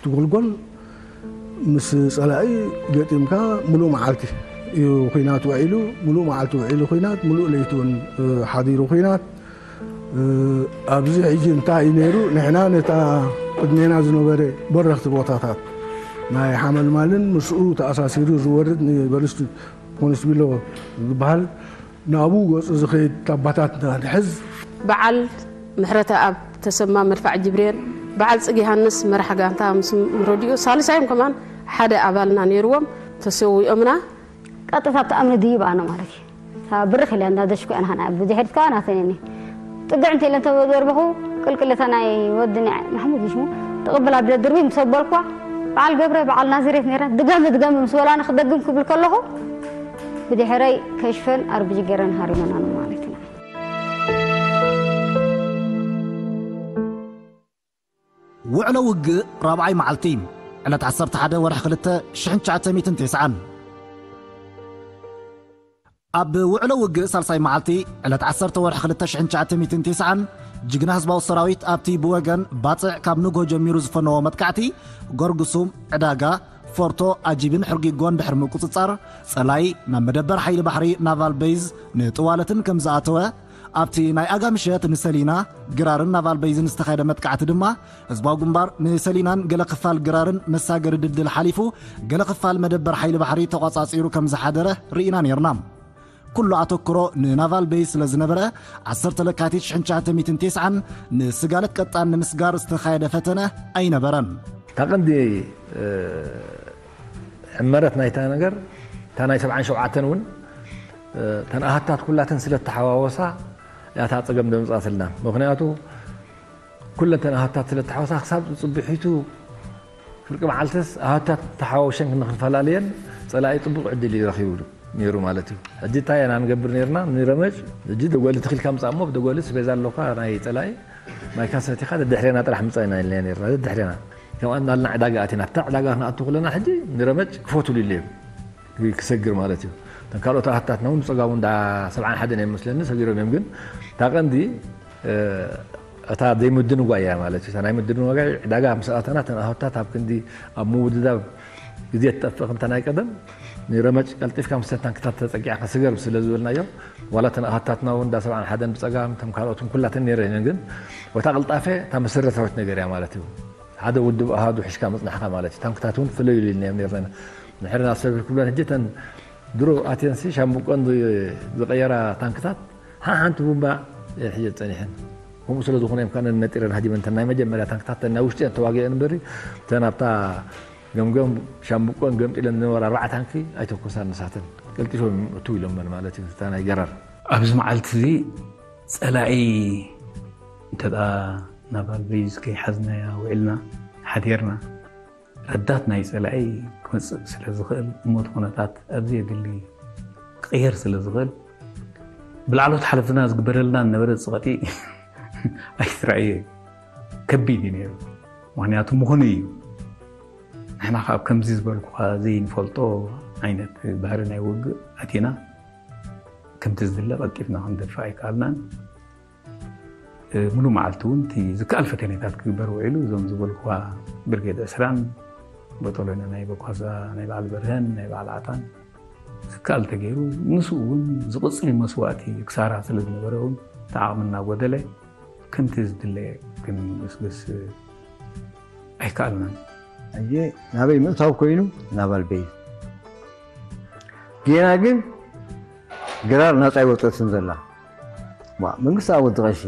ትጉልጎል ምስ ጸላኢ ገጢምካ ምሉእ መዓልቲ እዩ ኲናት ውዒሉ፣ ምሉእ መዓልቲ ውዒሉ ኲናት፣ ምሉእ ለይቲ እውን ሓዲሩ ኲናት። ኣብዚ ሕጂ እንታይ እዩ ነይሩ? ንሕና ነታ ቅድሜና ዝነበረ በረኽቲ ቦታታት ናይ ሓመልማልን ምስኡ ተኣሳሲሩ ዝወርድ ንበልስቲ ኮንስቢሎ ዝበሃል ናብኡ ገጹ ዝኸይድ ታባታት ንሕዝ። በዓል ምሕረተኣብ ተሰማ መድፋዕ ጅብሬን፣ በዓል ጽጌ ሃንስ መራሕ ጋንታ ምስ ረድኡ ሳልሳዮም ከማን ሓደ ኣባልና ነይርዎም ተሰዊኦምና። ቀጥታ ኣብቲ ኣምኒ ድይብ ኣነ ማለት እዩ። እታ ብርኽ ኢለ እንዳ ደሽኩ ኣነ ሃና ብድሕሪት ከኣ ናተን እኒ ጥግዕ እንተ ኢለ እንተዘርበኹ ቅልቅል እታ ናይ ወዲ ናይ ማሕሙድ ይሽሙ ትቕብል ኣብ ደድርቢ ምስ ኣበልኳ በዓል ገብረ በዓል ናዝሬት ነይራ ድገሚ ድገሚ ምስ በላኒ ክደግም ክብል ከለኹ ብድሕረይ ከሽፈን ኣርብጂ ገይረን ሃሪመናን ማለት እዩ። ውዕሎ ውግእ ራብዓይ መዓልቲ ዕለት ዓሰርተ ሓደ ወርሒ ክልተ ሽሕን ትሽዓተ ሚእትን ተስዓን። ኣብ ውዕሎ ውግእ ሳልሳይ መዓልቲ ዕለት ዓሰርተ ወርሒ ክልተ ሽሕን ትሽዓተ ሚእትን ተስዓን ጅግና ህዝባዊ ሰራዊት ኣብቲ ብወገን ባጽዕ ካብ ንግሆ ጀሚሩ ዝፈነዎ መጥቃዕቲ ጎርጉሱም፣ ዕዳጋ፣ ፎርቶ ኣጂብን ሕርጊጎን ድሕሪ ምቁጽጻር ጸላኢ ናብ መደበር ሓይሊ ባሕሪ ናቫል ቤይዝ ንጥዋለትን ከም ዝኣተወ ኣብቲ ናይ ኣጋ ምሸት ንሰሊና ግራርን ናቫል ቤይዝን ዝተኻየደ መጥቃዕቲ ድማ ህዝባዊ ግንባር ንሰሊናን ገለ ክፋል ግራርን መሳገሪ ድልድል ሓሊፉ ገለ ክፋል መደበር ሓይሊ ባሕሪ ተቋጻጺሩ ከም ዝሓደረ ርኢና ነይርና። ኩሉ ኣተኩሮ ንናቫል ቤይዝ ስለ ዝነበረ ዓሰርተ ለካቲት ሽሕን ትሽዓተ ሚእትን ተስዓን ንስጋለት ቀጣን ንምስጋር ዝተኻየደ ፈተነ ኣይነበረን። እታ ቀንዲ ዕመረት ናይታ ነገር እታ ናይ ሰብዓን ሸውዓተን እውን እተን ኣሃታት ኩላተን ስለ እተሓዋወሳ እያ እታ ፀገም ዘምፅኣትልና። ምኽንያቱ ኩለን እተን ኣሃታት ስለ እተሓወሳ ክሳብ ፅብሒቱ ፍርቂ መዓልትስ ኣሃታት ተሓዋውሸን ክንፈላለየን ፀላኢ ፅቡቕ ዕድል እዩ ረኺቡ ነይሩ ማለት እዩ። ሕጂ እንታይ ኢና ንገብር ነይርና? ንረመጭ ሕጂ ደጎሊ ተኺልካ ምፃእ እሞ ብደጎሊ ስቤዛ ኣለኳ ናይ ፀላኢ ማይካ ሰቲኻ ደድሕሬና ጥራሕ ምፃእ ኢና ኢልና ነይርና። ደድሕሬና ከምኣ እናልና ዕዳጋ ኣቲና። ኣብታ ዕዳጋ ክንኣቱ ከለና ሕጂ ንረመጭ ክፈትሉ ኢለ ክሰግር ማለት እዩ። እተን ካልኦት ኣሃታትና እውን ብፀጋሙ እንዳ ሰብዓን ሓደን እዮም መስለኒ ሰጊሮም እዮም። ግን እታ ቀንዲ እታ ዘይምድንጓይ እያ ማለት እዩ። እታ ናይ ምድንጓይ ዕዳጋ ምስ ኣተና እተን ኣሃታት ኣብ ክንዲ ኣብ ምውድዳብ ግዜ ትጠፍእ ከምታ ናይ ቀደም ንረመጭ ቀልጢፍካ ምስ ታንክታት ተፀጊዕካ ስገር ስለ ዝበልናዮ ዋላ እተን ኣሃታትና እውን እንዳ ሰብዓን ሓደን ብፀጋም እቶም ካልኦትን ኩላተን ነይረን እየን። ግን ወታ ቅልጣፈ እታ መሰረታዊት ነገር እያ ማለት እዩ። ሓደ ውድብ ኣሃዱ ሒዝካ ምፅናሕካ ማለት እዩ። ታንክታት እውን ፍለዩ ኢልና እዮም ነርና። ንሕርና ሰብ ክብለን ሕጂ እተን ድሮ ኣትየንሲ ሻምብቆን ዝቐየራ ታንክታት ሓሓንቲ ቡምባ እየን ሕጀን ፀኒሐን። ከምኡ ስለ ዝኾነ እዮም ከነ ነጢረን ሃዲመን እተን ናይ መጀመርያ ታንክታት እተን ናይ ውሽጢ እየን ተዋጊአን እምበሪ እተን ኣብታ ገምገም ሻምብቆን ገምጢለን ዝነበራ ኣርባዓ ታንኪ ኣይተኮሳን ንሳተን ቀልጢፎም እትው ኢሎመን ማለት እዩ። እታ ናይ ገራር ኣብዚ መዓልቲ እዚ ፀላኢ እንተ ናባል በይዝ ከይሓዝናያ ውዒልና ሓዲርና ረዳት ናይ ጸላኢ ክመጽእ ስለ ዝኽእል እሞ እቲ ኩነታት ኣብዚ የድሊ ክቕየር ስለ ዝኽእል ብላዕሎት ሓለፍትና ዝግበረልና ዝነበረ ጸቕጢ ኣይትረኣየ ከቢድ እዩ ነይሩ። ምኽንያቱ ምኹኑ እዩ። ንሕና ከኣ ኣብ ከምዚ ዝበልኩኻ ዘይንፈልጦ ዓይነት ባህሪ ናይ ውግእ ኣቲና ከምቲ ዝድለ ቀልጢፍና ክንደፍእ ኣይከኣልናን። ሙሉእ መዓልቲ እውን እቲ ዝከኣል ፈተነታት ክግበር ውዒሉ እዞም ዝበልኩዋ ብርጌድ ዕስራን ቦጦሎኒ ናይ በኳዛ ናይ በዓል በርሀን ናይ በዓል ዓጣን ዝከኣል ተገይሩ ምስኡ እውን ዝቕፅል መስዋእቲ ክሳራ ስለ ዝነበረ እውን እቲ ዓቕሚ እናጎደለ ከምቲ ዝድለ ክንግስግስ ኣይከኣልናን። ሕጂ ናበይ ምእታው ኮይኑ ናብ ኣልበይ ጌና ግን ግራር ናጻ ኣይወፀትን ዘላ ዋ መንግስቲ ኣብ ወዲ ቀሺ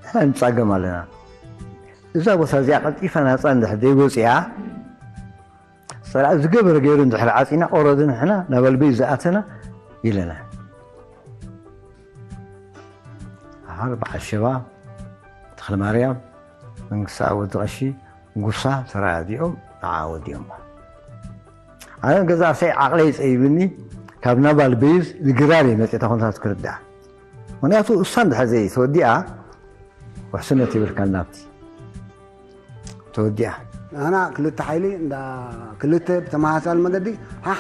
ንሕና ንፃገም ኣለና። እዛ ቦታ እዚኣ ቀልጢፋ ናፃ እንድሕር ዘይወፂኣ ፀላኢ ዝገበረ ገይሩ እንድሕር ዓፂና ኦረዲ ንሕና ናብ ኣልበይ ዝኣተና ኢለና። ኣሓር በዓል ሸባ ተኽለ ማርያም መንግስቲ ኣብ ወዲ ቀሺ ጉሳ ተራያ እዚኦም ንዓ ወዲኦማ። ኣነ ገዛእሰይ ዓቕለይ ጸይብኒ ካብ ናባል ቤዝ ንግራር እየ መጺእ እታ ኩነታት ክርዳእ። ምኽንያቱ እሳ እንድሕር ዘይተወዲኣ ውሕስነት የብልካን ናብቲ ተወዲኣ። ንሕና ክልተ ሓይሊ እንዳ ክልተ ብተመሳሳሊ መገዲ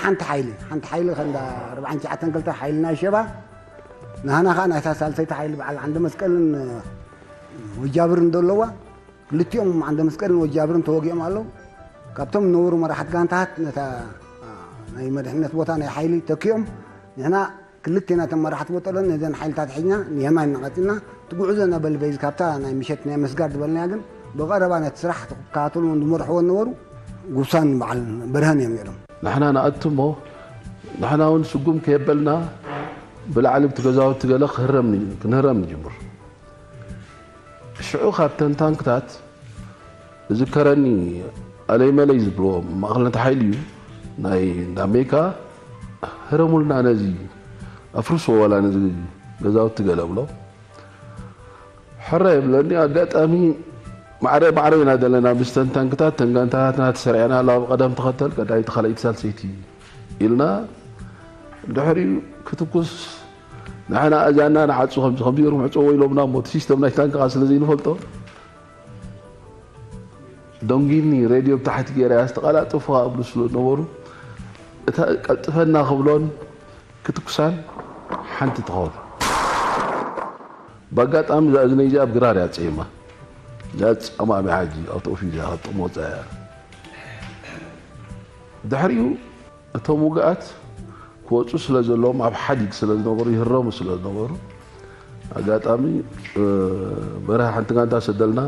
ሓንቲ ሓይሊ ሓንቲ ሓይሊ እንዳ ኣርባዓን ትሽዓተን ክልተ ሓይሊ ናይ ሸባ ንሕና ከዓ ናይታ ሳልሰይቲ ሓይሊ በዓል ዓንደ መስቀልን ወጃብርን ዘለዋ ክልቲኦም ዓንደ መስቀልን ወጃብርን ተወጊኦም ኣለዉ። ካብቶም ዝነበሩ መራሕቲ ጋንታታት ነታ ናይ መድሕነት ቦታ ናይ ሓይሊ ተኪኦም ንሕና ክልቴና እተን መራሕቲ ወጠለን ነዘን ሓይልታት ሒዝና ንየማን እናቐጺልና እቲ ጉዕዞ እናበል በይዝ ካብታ ናይ ምሸት ናይ መስጋር ዝበልናያ ግን ብቐረባ ነቲ ስራሕ ክከታተሉ ዝመርሕዎ ዝነበሩ ጉብሳን በዓል በርሀን እዮም ነይሮም። ንሕና ንኣቱ እሞ ንሕና እውን ስጉም ከየበልና ብላዕሊ ብቲ ገዛውቲ ገለ ክህረም ን- ክንህረም ንጅምር። ሽዑ ካብተን ታንክታት ዝከረኒ ኣለይ መለይ ዝብልዎ ማእኸል ነቲ ሓይሊ እዩ ናይ እንዳ ኣሜሪካ ህረሙልና ነዚ ኣፍርስዎ ዋላ ነዚ ገዛውቲ ገለ ብሎ ሕረ የብለኒ ኣጋጣሚ ማዕረ ማዕረ ኢና ዘለና ምስተን ታንክታት ተንጋንታታትና ተሰሪዕና ኣለዋ ብቀደም ተኸተል ቀዳይቲ ካልኣይቲ ሳልሰይቲ ኢልና ድሕሪኡ ክትኩስ ንሕና እዛና ንዓፁ ከምዚ ከምዚ ገይሮም ዕፀዎ ኢሎምና እሞ እቲ ሲስተም ናይ ታንክኻ ስለ ዘይንፈልጦ ደንጊኒ ሬድዮ ብታሕቲ ገይረ እያ ዝተቐላጥፉ ኣብሉ ስለ ዝነበሩ እታ ቀልጥፈና ክብሎን ክትኩሳን ሓንቲ ትኸውን ብኣጋጣሚ እዛ እዝነይ እዚኣ ኣብ ግራር እያ ፀይማ እዛ ፀማሚ ሓጂ ኣብቲ ኦፊስ እያ ካብ ጥቕሚ ወፃ እያ ድሕሪኡ እቶም ውግኣት ክወፁ ስለ ዘለዎም ኣብ ሓዲግ ስለ ዝነበሩ ይህረሙ ስለ ዝነበሩ ኣጋጣሚ በረሃ ሓንቲ ጋንታ ሰደልና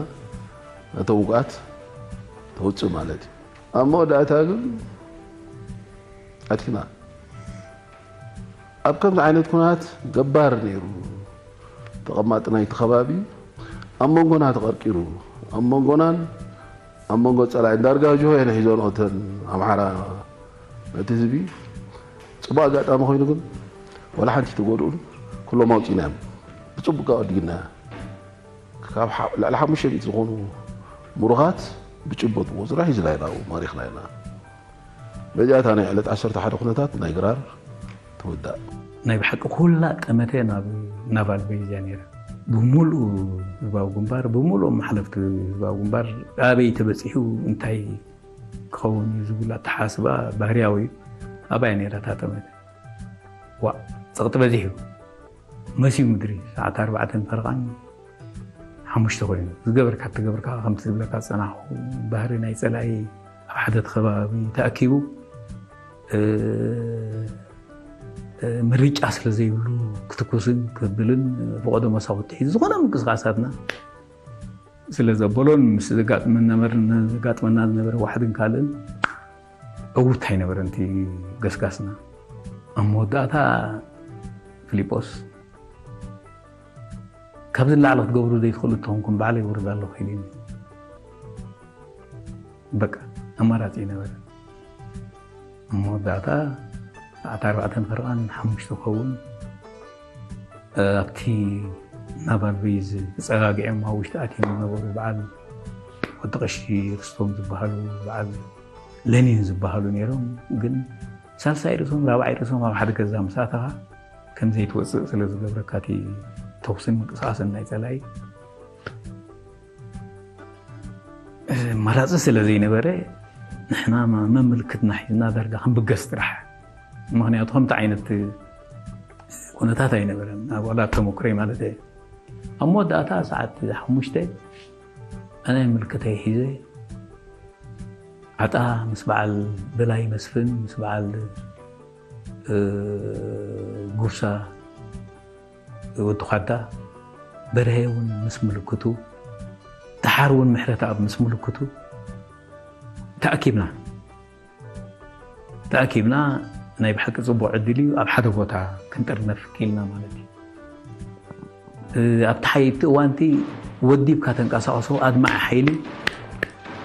እቶም ውግኣት ተውፅእ ማለት እዩ ኣብ መወዳእታ ግን ኣቲና ኣብ ከምዚ ዓይነት ኩናት ገባር ነይሩ ተቐማጢ ናይቲ ከባቢ ኣብ መንጎና ተቐርቂሩ ኣብ መንጎናን ኣብ መንጎ ፀላኢ ዳርጋ ጅሆ እየን ሒዞን ኦተን ኣምሓራ ነቲ ህዝቢ ፅቡቅ ኣጋጣሚ ኮይኑ ግን ወላ ሓንቲ ተጎድኡን ኩሎም ኣውፂና እዮም ብፅቡቅ ኣወዲግና ካብ ልዕሊ ሓሙሽተ ሚእቲ ዝኾኑ ምሩኻት ብጭበጥዎ ስራሕ ይዝላይና ማሪኽና ኢና በዚኣታ ናይ ዕለት ዓሰርተ ሓደ ኩነታት ናይ ግራር ትውዳእ ናይ ብሓቂ ኩላ ጠመተ ናብ ናቫል በይዝ እያ ነይራ። ብሙሉእ ህዝባዊ ግንባር፣ ብሙሉኦም ሓለፍቲ ህዝባዊ ግንባር ኣበይ ተበፂሑ እንታይ ክኸውን እዩ ዝብል ኣተሓሳስባ ባህርያዊ እዩ። ኣብኣ እያ ነይራ እታ ጠመተ። ዋእ ፀቕጢ በዚሑ እዩ። መስዩ ምድሪ ሰዓት ኣርባዕተን ፈረቓን ሓሙሽተ ኮይኑ ዝገበርካ እትገብርካ ከምቲ ዝብለካ ዝፀናሕኩ ባህሪ ናይ ፀላኢ ኣብ ሓደ ከባቢ ተኣኪቡ ምርጫ ስለ ዘይብሉ ክትኩስን ክብልን ፈቐዶ መሳውቲ ሒዙ ዝኾነ ምንቅስቃሳትና ስለ ዘበሎን ምስ ዘጋጥመና ዝነበረ ዋሕድን ካልእን ዕውት ኣይነበረን እቲ ገስጋስና ኣብ መወዳእታ ፊሊጶስ ካብዚ ንላዕሊ ክትገብሩ ዘይትኽእሉ እተኾንኩም ባዕለይ ውርድ ኣለኹ ኢሉኒ በቃ ኣማራፂ ይነበረ ኣብ መወዳእታ ሰዓት ኣርባዕተን ፈረቓን ሓሙሽተ ክኸውን ኣብቲ ናቫል ቤዝ ተፀጋጊዖም ኣብ ውሽጢ ኣትዮም ዝነበሩ በዓል ወዲ ቀሺ ርስቶም ዝበሃሉ በዓል ለኒን ዝበሃሉ ነይሮም ግን ሳልሳይ ርእሶም ራብዓይ ርእሶም ኣብ ሓደ ገዛ ምስ ኣተኻ ከም ዘይትወፅእ ስለ ዝገብረካ እቲ ተኹስን ምንቅስቃስን ናይ ፀላኢ ኣማራፂ ስለ ዘይነበረ ንሕና መምልክትና ሒዝና ዳርጋ ክንብገስ ጥራሕ ምክንያቱ ከምቲ ዓይነት ኩነታት ኣይነበረን ኣብ ዋላ ተመኩረይ ማለት እየ ኣብ መወዳእታ ሰዓት ሓሙሽተ ኣነ ምልክተይ ሒዘ ዓጣ ምስ በዓል በላይ መስፍን ምስ በዓል ጉሳ ወዲ ኳዳ በርሀ እውን ምስ ምልክቱ ደሓር እውን ምሕረተኣብ ምስ ምልክቱ ተኣኪብና ተኣኪብና ናይ ብሓቂ ፅቡቅ ዕድል እዩ ኣብ ሓደ ቦታ ክንጥርነፍ ክኢልና ማለት እዩ ኣብቲ ሓይቲ እዋንቲ ወዲብካ ተንቀሳቀሶ ኣድማዒ ሓይሊ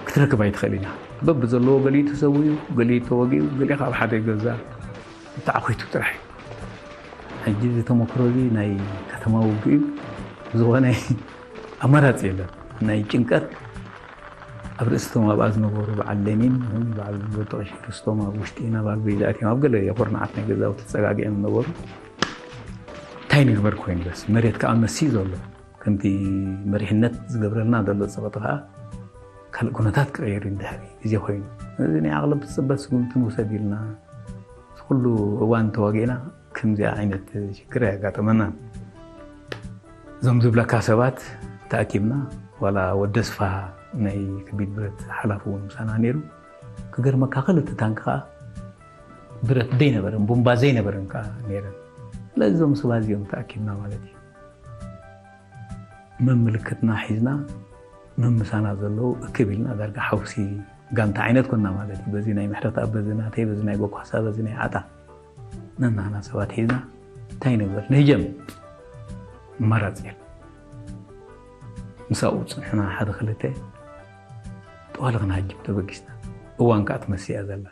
ክትረክብ ኣይትኽእል ኢና በቢ ዘለዎ ገሊኡ ተሰዊኡ ገሊኡ ተወጊኡ ገሊኡ ካብ ሓደ ገዛ ተዓኺቱ ጥራሕ እዩ ሕጂ እዚ ተመክሮ እዚ ናይ ከተማ ውግእ እዩ ዝኾነ ኣማራፂ የለን ናይ ጭንቀት ኣብ ርእስቶም ኣብኣ ዝነበሩ በዓል ሌኒን ይኹን በዓል ወዲ ቀሺ ርስቶም ኣብ ውሽጢ ናባል በይዛእትዮም ኣብ ገለ የኹርናዓት ናይ ገዛውቲ ተፀጋጊዖም ዝነበሩ እንታይ ንግበር ኮይኑ በስ መሬት ከዓ መሲ ዘሎ ከምቲ መሪሕነት ዝገብረልና ዘሎ ፀቕጢ ከዓ ካልእ ኩነታት ክቐየር እንድሕሪ ግዜ ኮይኑ እዚ ናይ ዓቕሊ ብትፅበት ስጉምቲ ንውሰድ ኢልና ኩሉ እዋን ተዋጊእና ከምዚኣ ዓይነት ሽግር ኣየጋጠመናን እዞም ዝብለካ ሰባት ተኣኪብና ዋላ ወደስፋ ናይ ከቢድ ብረት ሓላፊ እውን ምሳና ነይሩ። ክገርመካ ክልተ ታንክ ከዓ ብረት ዘይነበረን ቡምባ ዘይነበረን ከዓ ነይረን። ስለዚ እዞም ሰባት እዚኦም ተኣኪብና ማለት እዩ። መምልክትና ሒዝና መምሳና ዘለዉ እክብ ኢልና ዳርጋ ሓውሲ ጋንታ ዓይነት ኮና ማለት እዩ። በዚ ናይ ምሕረት ኣብ በዚ ናተይ በዚ ናይ በኳሳ በዚ ናይ ዓጣ ነናና ሰባት ሒዝና እንታይ ንግበር ንህጀም። ኣማራፂ የለን። ምሳኡ ፅንሕና ሓደ ክልተ ጠዋሊ ክንሃጅም ተበጊስና። እዋን ከዓ ትመሲ እያ ዘላ።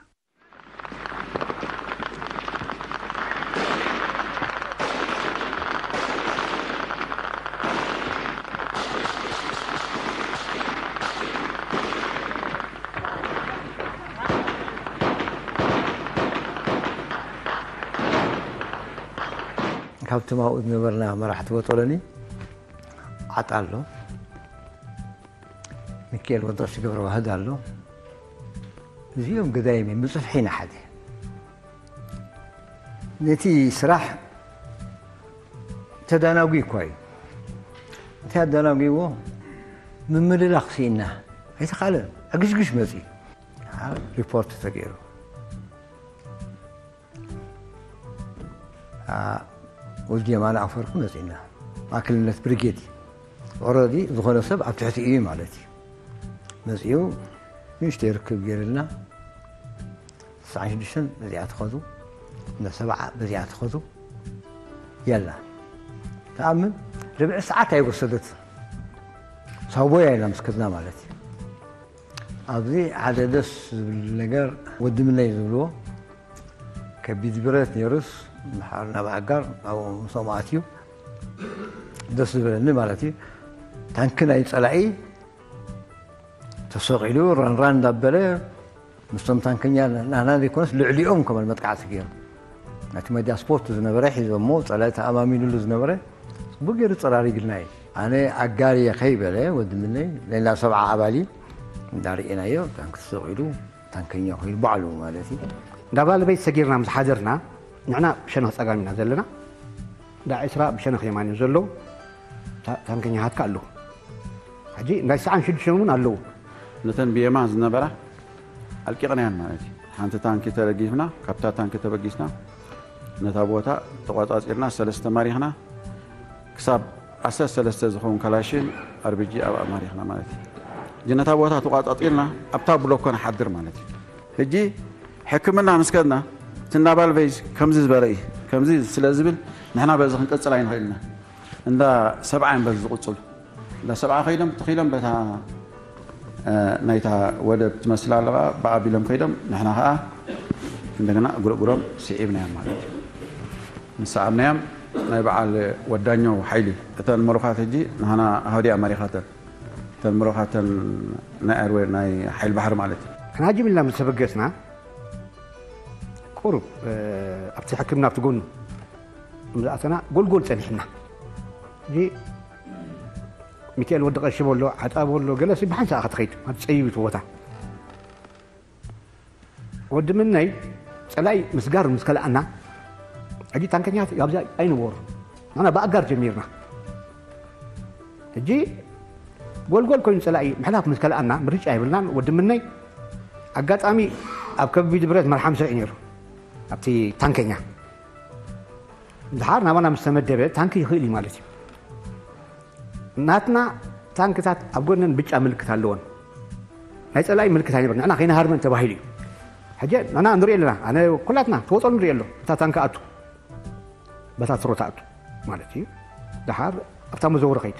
ካብቶም ኣብኡ ዝነበርና መራሕቲ ወጠለኒ ዓጣ ኣሎ፣ ሚካኤል ወድቕሲ ገብረ ዋህድ ኣሎ። እዚኦም ገዳይም እዮም፣ ብፅፍሒ ኢና ሓደ። ነቲ ስራሕ ተዳናጉ እኳ እዩ። እንታይ ኣዳናጉዎ? ምምልላኽ ስኢና ኣይተኻለን። ዕግሽግሽ መፂ ሪፖርት ተገይሩ። ወልድ የማነ ኣፈርኩ መፂና ማእከልነት ብሪጌድ ኦረዲ ዝኾነ ሰብ ኣብ ትሕቲ እዩ ማለት እዩ። መፂኡ ንእሽተይ ርክብ ገይርልና ተስዓን ሽዱሽተን በዚኣ ትኸዱ፣ እንዳ ሰብዓ በዚኣ ትኸዱ። የላ ተኣምን ርብዒ ሰዓት ኣይወሰደት ሳቦያ ኢላ ምስ ከድና ማለት እዩ። ኣብዚ ሓደ ደስ ዝብል ነገር ወዲ ምነይ ዝብልዎ ከቢድ ብረት ነይሩስ፣ ድሓር ናብ ኣጋር ኣብኡ ምስኦም ኣትዩ። ደስ ዝበለኒ ማለት እዩ፣ ታንኪ ናይ ጸላኢ ተሰቒሉ ራን ራን እንዳበለ ምስቶም ታንከኛ ናህና ዘይኮነስ ልዕሊኦም ከመን መጥቃዕቲ ገይሩ። ነቲ ሜዳ ስፖርት ዝነበረ ሒዞሞ ጸላኢ ተኣማሚኑሉ ዝነበረ ጽቡቅ ገይሩ ጸራሪግልና እዩ። ኣነ ኣጋር እየ ከይበለ ወዲ ምነይ ሌላ ሰብዓ ኣባሊ እንዳርእናዮ ታንክ ተሰቒሉ ታንከኛ ኮይኑ ባዕሉ ማለት እዩ። እንዳ ባለበይት ሰጊርና ምስ ሓደርና ንዕና ብሸነኽ ጸጋም ኢና ዘለና። እንዳ ዕስራ ብሸነኽ የማን እዮም ዘለዉ። ታ-፣ ታንከኛታት ከኣ ኣለዉ። ሕጂ ናይ ሰዓን ሽዱሽተን እውን ኣለዉ። ነተን ብየማን ዝነበራ ኣልቂቕናየን ማለት እዩ። ሓንቲ ታንኪ ተደጊፍና፣ ካብታ ታንኪ ተበጊስና፣ ነታ ቦታ ተቋጻጺርና፣ ሰለስተ ማሪኽና፣ ክሳብ ዓሰርተ ሰለስተ ዝኸውን ካላሽን ኣርቢጂ ኣብኣ ማሪኽና ማለት እዩ። ሕጂ ነታ ቦታ ተቋጻጺርና፣ ኣብታ ብሎኮ ንሓድር ማለት እዩ። ሕጂ ሕክምና ምስ ከድና፣ እቲ እንዳ ባልቨይዝ ከምዚ ዝበለ እዩ፣ ከምዚ ስለ ዝብል፣ ንሕና በዚ ክንቅጽል ኣይንኽእልና። እንዳ ሰብዓ እዮም በዚ ዝቕጽሉ። እንዳ ሰብዓ ከይዶም፣ ተኺሎም በታ፣ እ፣ ናይታ ወደብ ትመስል ኣለዋ፣ ብኣቢሎም ከይዶም፣ ንሕና ኸኣ እንደገና እግርእግሮም ስዒብናዮም ማለት እዩ። ምስ ሰዓብናዮም፣ ናይ በዓል ወዳኛው ሓይሊ፣ እተን ምሩኻት ሕጂ ንሃና ኣህዲኣ መሪኻተን። እተን ምሩኻተን ናይ ኣርዌ፣ ናይ ሓይል ባሕሪ ማለት እዩ። ክንሃጅም ኢልና ምስ ተበገስና፣ ቁሩብ፣ እ፣ ኣብቲ ሕክምና ኣብቲ ጎኑ ምስ ኣተና፣ ጎልጎል ጸኒሕና። እዚ ሚካኤል ወዲ ቀሺ በሎ፣ ዓጣ በሎ፣ ገለሲ ብሓንሳእ ኢኻ ትኸይድ፣ ኣብ ጸቢብ እቲ ቦታ። ወዲ ምነይ ጸላኢ ምስጋር ምስ ከልኣና፣ ሕጂ ታንከኛታት ኣብዛ ኣይነበሩ። ንሕና ብኣጋር ጀሚርና። ሕጂ ጎልጎል ኮይኑ ጸላኢ ምሕላፍ ምስ ከልኣና፣ ምርጫ የብልናን። ወዲ ምነይ ኣጋጣሚ ኣብ ከቢድ ብረት መርሓ ምስርዒ ነይሩ፣ ኣብቲ ታንከኛ። ድሓር ናባና ምስ ተመደበ፣ ታንኪ ይኽእል እዩ ማለት እዩ። ናትና ታንክታት ኣብ ጎነን ብጫ ምልክት ኣለወን። ናይ ጸላኢ ምልክት ኣይነበረን። ንሕና ከይንሃርመን ተባሂሉ እዩ። ሕጂ ንሕና ንሪኦ ኣለና። ኣነ፣ ኩላትና ትወጾ ንሪኦ ኣሎ። እታ ታንኪ ኣቱ፣ በታ ትሮ ትኣቱ ማለት እዩ። ደሓር ኣብታ መዘወሪ ኸይድ።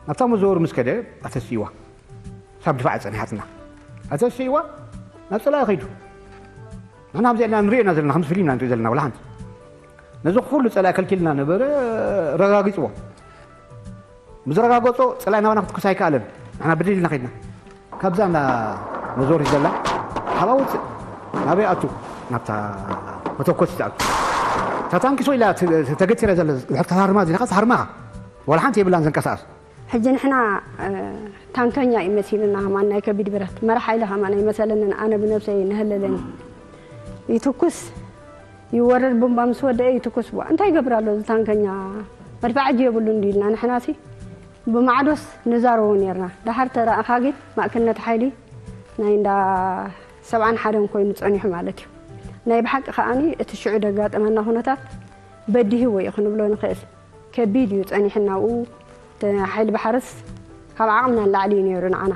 ናብታ መዘወሪ ምስ ከደ ኣተስይዋ። ሳብ ድፋዕ ጸኒሓትና። ኣተስይዋ ናብ ጸላኢ ኸይዱ። ንሕና ከምዚ ኢልና ንሪኦ ኢና ዘለና፣ ከምዚ ፊልም ኢና ንሪኦ ዘለና፣ ወላ ሓንቲ። ነዚ ኩሉ ጸላኢ ከልኪልና ነበረ፣ ረጋጊጽዎ። ምስ ረጋገጾ ጸላኢ ናባና ክትኩስ ኣይከኣለን። ንሕና ብድል ኢልና ከይድና። ካብዛ እንዳ መዞሪት ዘላ፣ ካብኣ ውጽእ። ናበይ ኣቱ? ናብታ መተኮሲት ኣቱ። እታ ታንኪ ሶ ኢላ ተ-፣ ተገቲራ ዘላ፣ ድሕር ተሃርማ፣ እዚኣ ከኣ ትሃርማኻ። ዋላ ሓንቲ የብላን ዘንቀሳቐስ። ሕጂ ንሕና፣ እ፣ ታንከኛ እዩ መሲሉና፣ ከማን ናይ ከቢድ ብረት። መራሕ ሓይሊ ከማን ኣይመሰለንን፣ ኣነ ብነብሰይ ነህለለኒ። ይትኩስ፣ ይወርድ፣ ቡምባ ምስ ወደአ ይትኩስ። ቧ፣ እንታይ ይገብር ኣሎ እዚ ታንከኛ? መድፍዕ ሕጂ የብሉን ድዩ ኢልና ንሕናሲ። ብማዕዶስ ንዛረቡ ነርና። ደሓር ተረኣኻ ግን ማእከልነት ሓይሊ ናይ እንዳ ሰብዓን ሓደን ኮይኑ ጸኒሑ ማለት እዩ። ናይ ብሓቂ ከኣኒ እቲ ሽዑ ደጋጠመና ኩነታት በዲህዎ እዩ ክንብሎ ንኽእል። ከቢድ እዩ ጸኒሕና። ኣብኡ እቲ ሓይሊ ባሕርስ ካብ ዓቕምና ንላዕሊ እዩ ነይሩ ንዓና።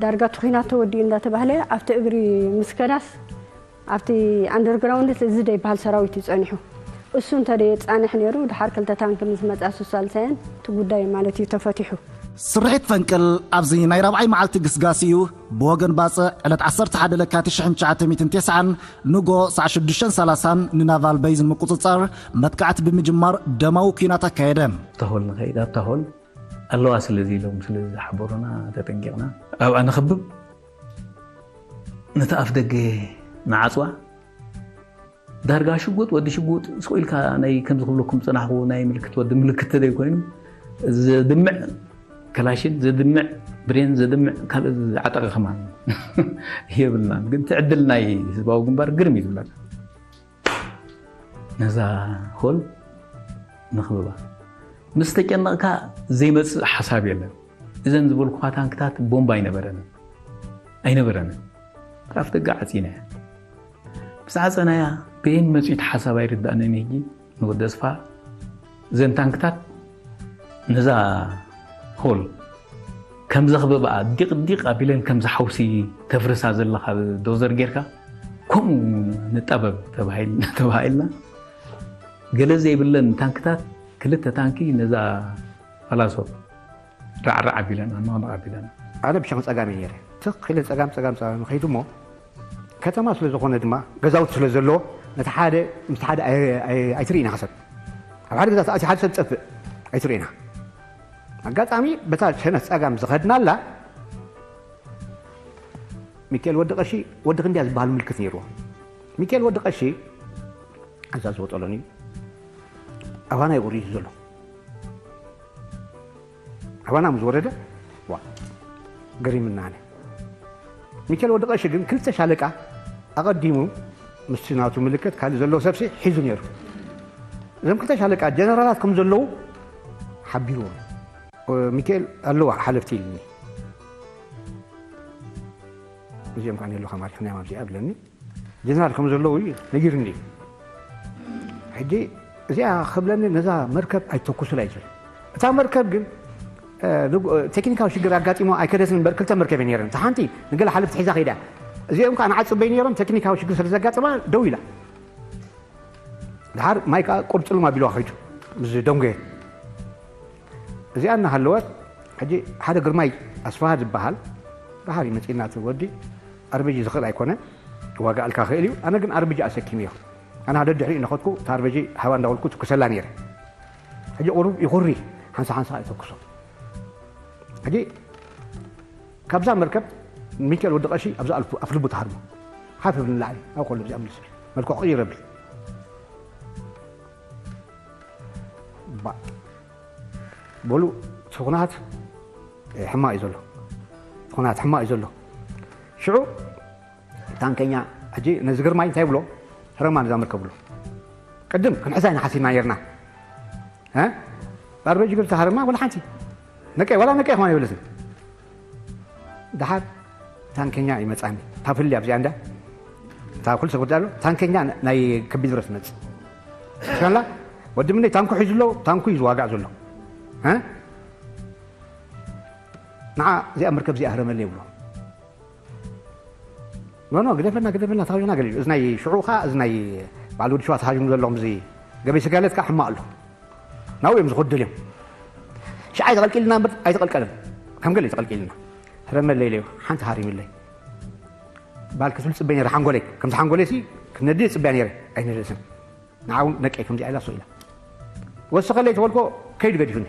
ዳርጋ እቲ ኲናት ተወዲኡ እንዳተባህለ ኣብቲ እግሪ ምስከዳስ ኣብቲ ኣንደርግራውንድ እዚ ደይበሃል ሰራዊት እዩ ጸኒሑ። እሱ እንተ ደየጻንሕ ነይሩ፣ ድሓር ክልተ ታንክ ምስ መጻ፣ እሱ ሳልሳየን እቲ ጉዳይ ማለት እዩ ተፈቲሑ። ስርሒት ፈንቅል ኣብዚ ናይ ራብዓይ መዓልቲ ግስጋስ እዩ። ብወገን ባጽዕ፣ ዕለት ዓሰርተ ሓደ ለካቲት ሽሕን ትሽዓተ ሚእትን ተስዓን ንጎ ሰዓት ሽዱሽተን ሰላሳን ንናቫል በይዝ ንምቁጽጻር መጥቃዕቲ ብምጅማር ደማዊ ኲናት ኣካየደ። ኣብታ ሆል ንኸይድ፣ ኣብታ ሆል ኣለዋ ስለዚ ኢሎም ስለ ዝሓበሩና ተጠንቂቕና ኣብኣ ንኸብብ። ነቲ ኣፍ ደገ ንዓጽዋ። ዳርጋ ሽጉጥ፣ ወዲ ሽጉጥ፣ ስቕ ኢልካ ናይ ከምዚ ክብለኩም ዝጸናሕኩ ናይ ምልክት ወዲ ምልክት ተደይ ኮይኑ፣ ዘድምዕ ከላሽን፣ ዘድምዕ ብሬን፣ ዘድምዕ ካልእ ዝዓጠቐ ከማን የብልናን። ግን እቲ ዕድል ናይ ህዝባዊ ግንባር ግርም እዩ ዝብለካ። ነዛ ሆል ንኽብባ። ምስ ተጨነቕካ ዘይመጽእ ሓሳብ የለን። እዘን ዝበልኩኻ ታንክታት ቦምብ ኣይነበረንን። ኣይነበረንን። ኣፍ ደገ ዓጺናያ። ምስ ዓጸናያ፣ በየን መጺኡ እቲ ሓሳብ ኣይርዳእንን እዩ። ሕጂ ንወዲ ኣስፋ እዘን ታንክታት ነዛ ሆል ከም ዘኽብብኣ ዲቕ ዲቕ ኣቢለን ከም ዝሓውሲ ተፍርሳ ዘለኻ ዶዘር ጌርካ ከምኡ ንጠበብ ተባሂል-፣ ተባሂልና። ገለ ዘይብለን ታንክታት፣ ክልተ ታንኪ ነዛ ፋላሶ ራዕራዕ ኣቢለን፣ ኣናቕናቕ ኣቢለን። ኣነ ብሸኺ ጸጋም እየ ነይረ። ትኽ ኢለ ጸጋም፣ ጸጋም፣ ጸጋም ይኸይድ እሞ፣ ከተማ ስለ ዝኾነ ድማ፣ ገዛውቲ ስለ ዘለዎ፣ ነቲ ሓደ ምስቲ ሓደ ኣይ-፣ ኣይ-፣ ኣይትርእይና ከሰብ። ኣብ ሓደ ገዛ ተኣትዩ ሓደ ሰብ ዝጠፍእ ኣይትርእይና። ኣጋጣሚ በታ ሸነኽ ጸጋም ዝኸድናላ፣ ሚካኤል ወዲ ቀሺ፣ ወዲ ክንድያ ዝበሃል ምልክት ነይርዎ። ሚካኤል ወዲ ቀሺ፣ ኣዛ ዝወጠሎኒ፣ ኣባና ይቑሪ እዩ ዘሎ። ኣባና ምስ ወረደ፣ ዋ፣ ገሪምና ኣነ። ሚካኤል ወዲ ቀሺ ግን ክልተ ሻለቃ ኣቐዲሙ ምስቲ ናቱ ምልክት ካልእ ዘለዎ ሰብሲ ሒዙ ነይሩ። እዞም ክልተ ሻለቃ ጀነራላት ከም ዘለዉ ሓቢርዎም። ሚካኤል ኣለዋ ሓለፍቲ ኢልኒ። እዚኦም ከኣ ኣለዉ ከማሪኽናዮም ኣብዚኣ ብለኒ። ጀነራል ከም ዘለዉ እዩ ነጊሩኒ። ሕጂ እዚኣ ክብለኒ ነዛ መርከብ ኣይተኩሱላ እዩ ዝብል። እታ መርከብ ግን፣ እ፣ ንግ-፣ እ፣ ቴክኒካዊ ሽግር ኣጋጢሞ ኣይከደትን እምበር ክልተ መርከብ እየን ነይረን። እታ ሓንቲ ንገለ ሓለፍቲ ሒዛ ከይዳ። እዚኦም ከኣ ንዓ ጽበይ ነይሮም፣ ቴክኒካዊ ሽግር ስለ ዘጋጠማ ደው ኢላ። ድሓር ማይ ከኣ ቁርጭልም ኣቢልዋ ከይዱ ምስ ደንጎየ። እዚኣ እናሃለወት፣ ሕጂ ሓደ ግርማይ ኣስፍሃ ዝበሃል ድሓር እዩ መጺእና። እቲ ወዲ ኣርበጂ ዝኽእል ኣይኮነን፣ ክዋጋኣልካ ክእል እዩ። ኣነ ግን ኣርበጂ ኣሰኪመዮ። ኣነ ሓደ ድሕሪኡ እናኸድኩ፣ እቲ ኣርበጂ ሃባ እንዳበልኩ ትኩሰላ ነይረ። ሕጂ ቁሩብ ይኹሪ፣ ሓንሳ ሓንሳ ይተኩሶ። ሕጂ ካብዛ መርከብ ሚካኤል ወዲ ቀሺ ኣብዛ ኣልፉ-፣ ኣፍልቡ ተሃርሞ። ሓፍ ብል ንላዕሊ፣ ኣብ ከሎ እዚኣ ምልስ ብል። መልክዑ ቅይር ኣቢል። ባ-፣ በሉ፣ እቲ ኩነታት፣ እ፣ ሕማቕ እዩ ዘሎ። እቲ ኩነታት ሕማቕ እዩ ዘሎ። ሽዑ ታንከኛ፣ ሕጂ ነዚ ግርማይ እንታይ ይብሎ? ህረማ ነዛ መርከብ ብሎ። ቅድም ክንሕዛ ኢና ሓሲብና ነይርና። እ? ኣርበጂ ግርታ ሃረማ ወላ ሓንቲ። ነቀይ፣ ዋላ ነቀይ ከማን የብለትን። ደሓር ታንከኛ ይመጻኒ። ታፍሊ ኣብዚኣ እንዳ። እታ ኩሉ ሰብ ወዲ ኣሎ። ታንከኛ ናይ ከቢድ ብረት ትመጽእ። ሻላ ወዲ ምነይ ታንኩ ሒዙ ኣሎ፣ ታንኩ እዩ ዝዋጋእ ዘሎ። እ? ንዓ እዚኣ መርከብ እዚኣ ህረመለይ ይብሎ። ኖ፣ ኖ፣ ግደፈና፣ ግደፈና፣ ተሃዥና ገለ እዩ። እዚ ናይ ሽዑ ኸዓ፣ እዚ ናይ በዓል ወዲ ሸዋ ተሃዥሙ ዘሎ፣ ምስዚ ገበይ ስጋለት ከዓ ሕማቕ ኣሎ። ናብኡ እዮም ዝኸዱ ደልዮም። ሽዓ ኣይተቐልቂልና እምበር ኣይተቐልቀለን። ከም ገለ እዩ ተቐልቂልና። ህረመለይ ኢለዮ፣ ሓንቲ ሃሪምለይ። በዓል ክፍሊ ጽበይ ነይረ፣ ሓንጎለይ። ከምዚ ሓንጎለይ ሲ፣ ክነድድ እየ ጽበያ ነይረ፣ ኣይነደድን። ንዓ እውን ነቀይ ከምዚኣ ኢላ፣ ሶ ኢላ። ወስኸለይ ተበልኮ፣ ከይዱ ገዲፉኒ።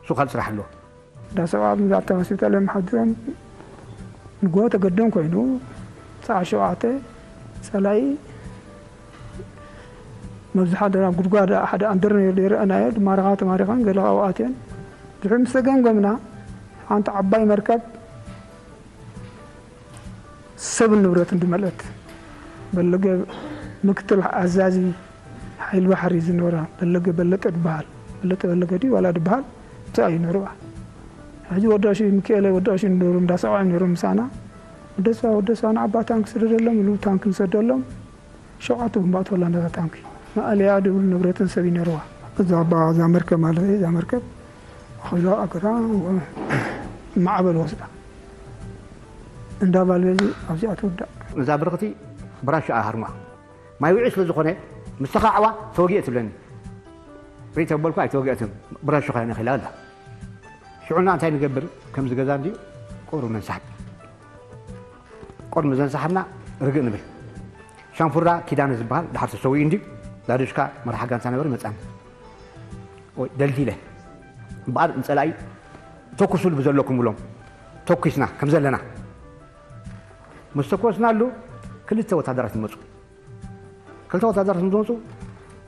እሱ ካልእ ስራሕ ኣለዎ። እንዳ ሰብዓ ብዛዕባ ሆስፒታል እዮም ሓዲሮም። ንግሆ ተገደም ኮይኑ፣ ሰዓት ሸውዓተ ጸላኢ መብዝሓ ደና ጉድጓድ ሓደ ኣንደር ነይሩ፣ ይረአናዮ፣ ድማረኻ ተማሪኸን፣ ገለ ካብኡ ኣትየን። ድሕሪ ምስ ተገምገምና፣ ሓንቲ ዓባይ መርከብ ሰብን ንብረትን ዝመልአት፣ በለገ ምክትል ኣዛዚ ሓይሊ ባሕሪ ዝነበራ፣ በለገ በለጠ ድበሃል። በለጠ በለገ ድዩ ዋላ ድበሃል? እንታይ እዩ ነይሩ? ሕጂ ወዲ ኣሹ፣ ሚካኤል ወዲ ኣሹ ነይሩ፣ እንዳሰብዓ ነይሩ ምሳና። ወደሳ፣ ወደሳ ንዓባ ታንክ ስደደሎም ኢሉ ታንክ ንሰደሎም። ሸውዓተ ብንባእት ወላ ነታ ታንክ። ማእለያ ድብል ንብረትን ሰብ እዩ ነይርዋ። እዛ ኣባ፣ እዛ መርከብ ማለት እዩ፣ እዛ መርከብ ኣኺላ ኣገዳ ማዕበል ወስዳ። እንዳ ባልበዚ ኣብዚኣ ትውዳእ። እዛ ብርኽቲ ብራሻ ሃርማ። ማይ ውዒ ስለ ዝኾነ፣ ምስ ተኻዕዋ ተወጊአ ትብለኒ። ሪእ ተበልኩ ኣይተወግአትን። ብራሻ ኸያ ነኺላ ኣላ። ሽዑና እንታይ ንገብር? ከምዚ ገዛ እንድዩ፣ ቁሩብ ነንሳሕብ። ቁሩብ ዘንሳሕብና ርግእ ንብል። ሻንፉራ ኪዳነ ዝበሃል ድሓር ተሰዊኡ እንድዩ፣ ዳዱሽካ መርሓ ጋንታ ነበር ይመጻኒ። ወይ ደልዲለ። እምበኣር ንጸላኢ ተኩሱሉ ብዘለኩም ብሎም። ተኩስና ከም ዘለና። ምስ ተኮስናሉ ክልተ ወታደራት ይመጹ። ክልተ ወታደራት ምስ መጹ፣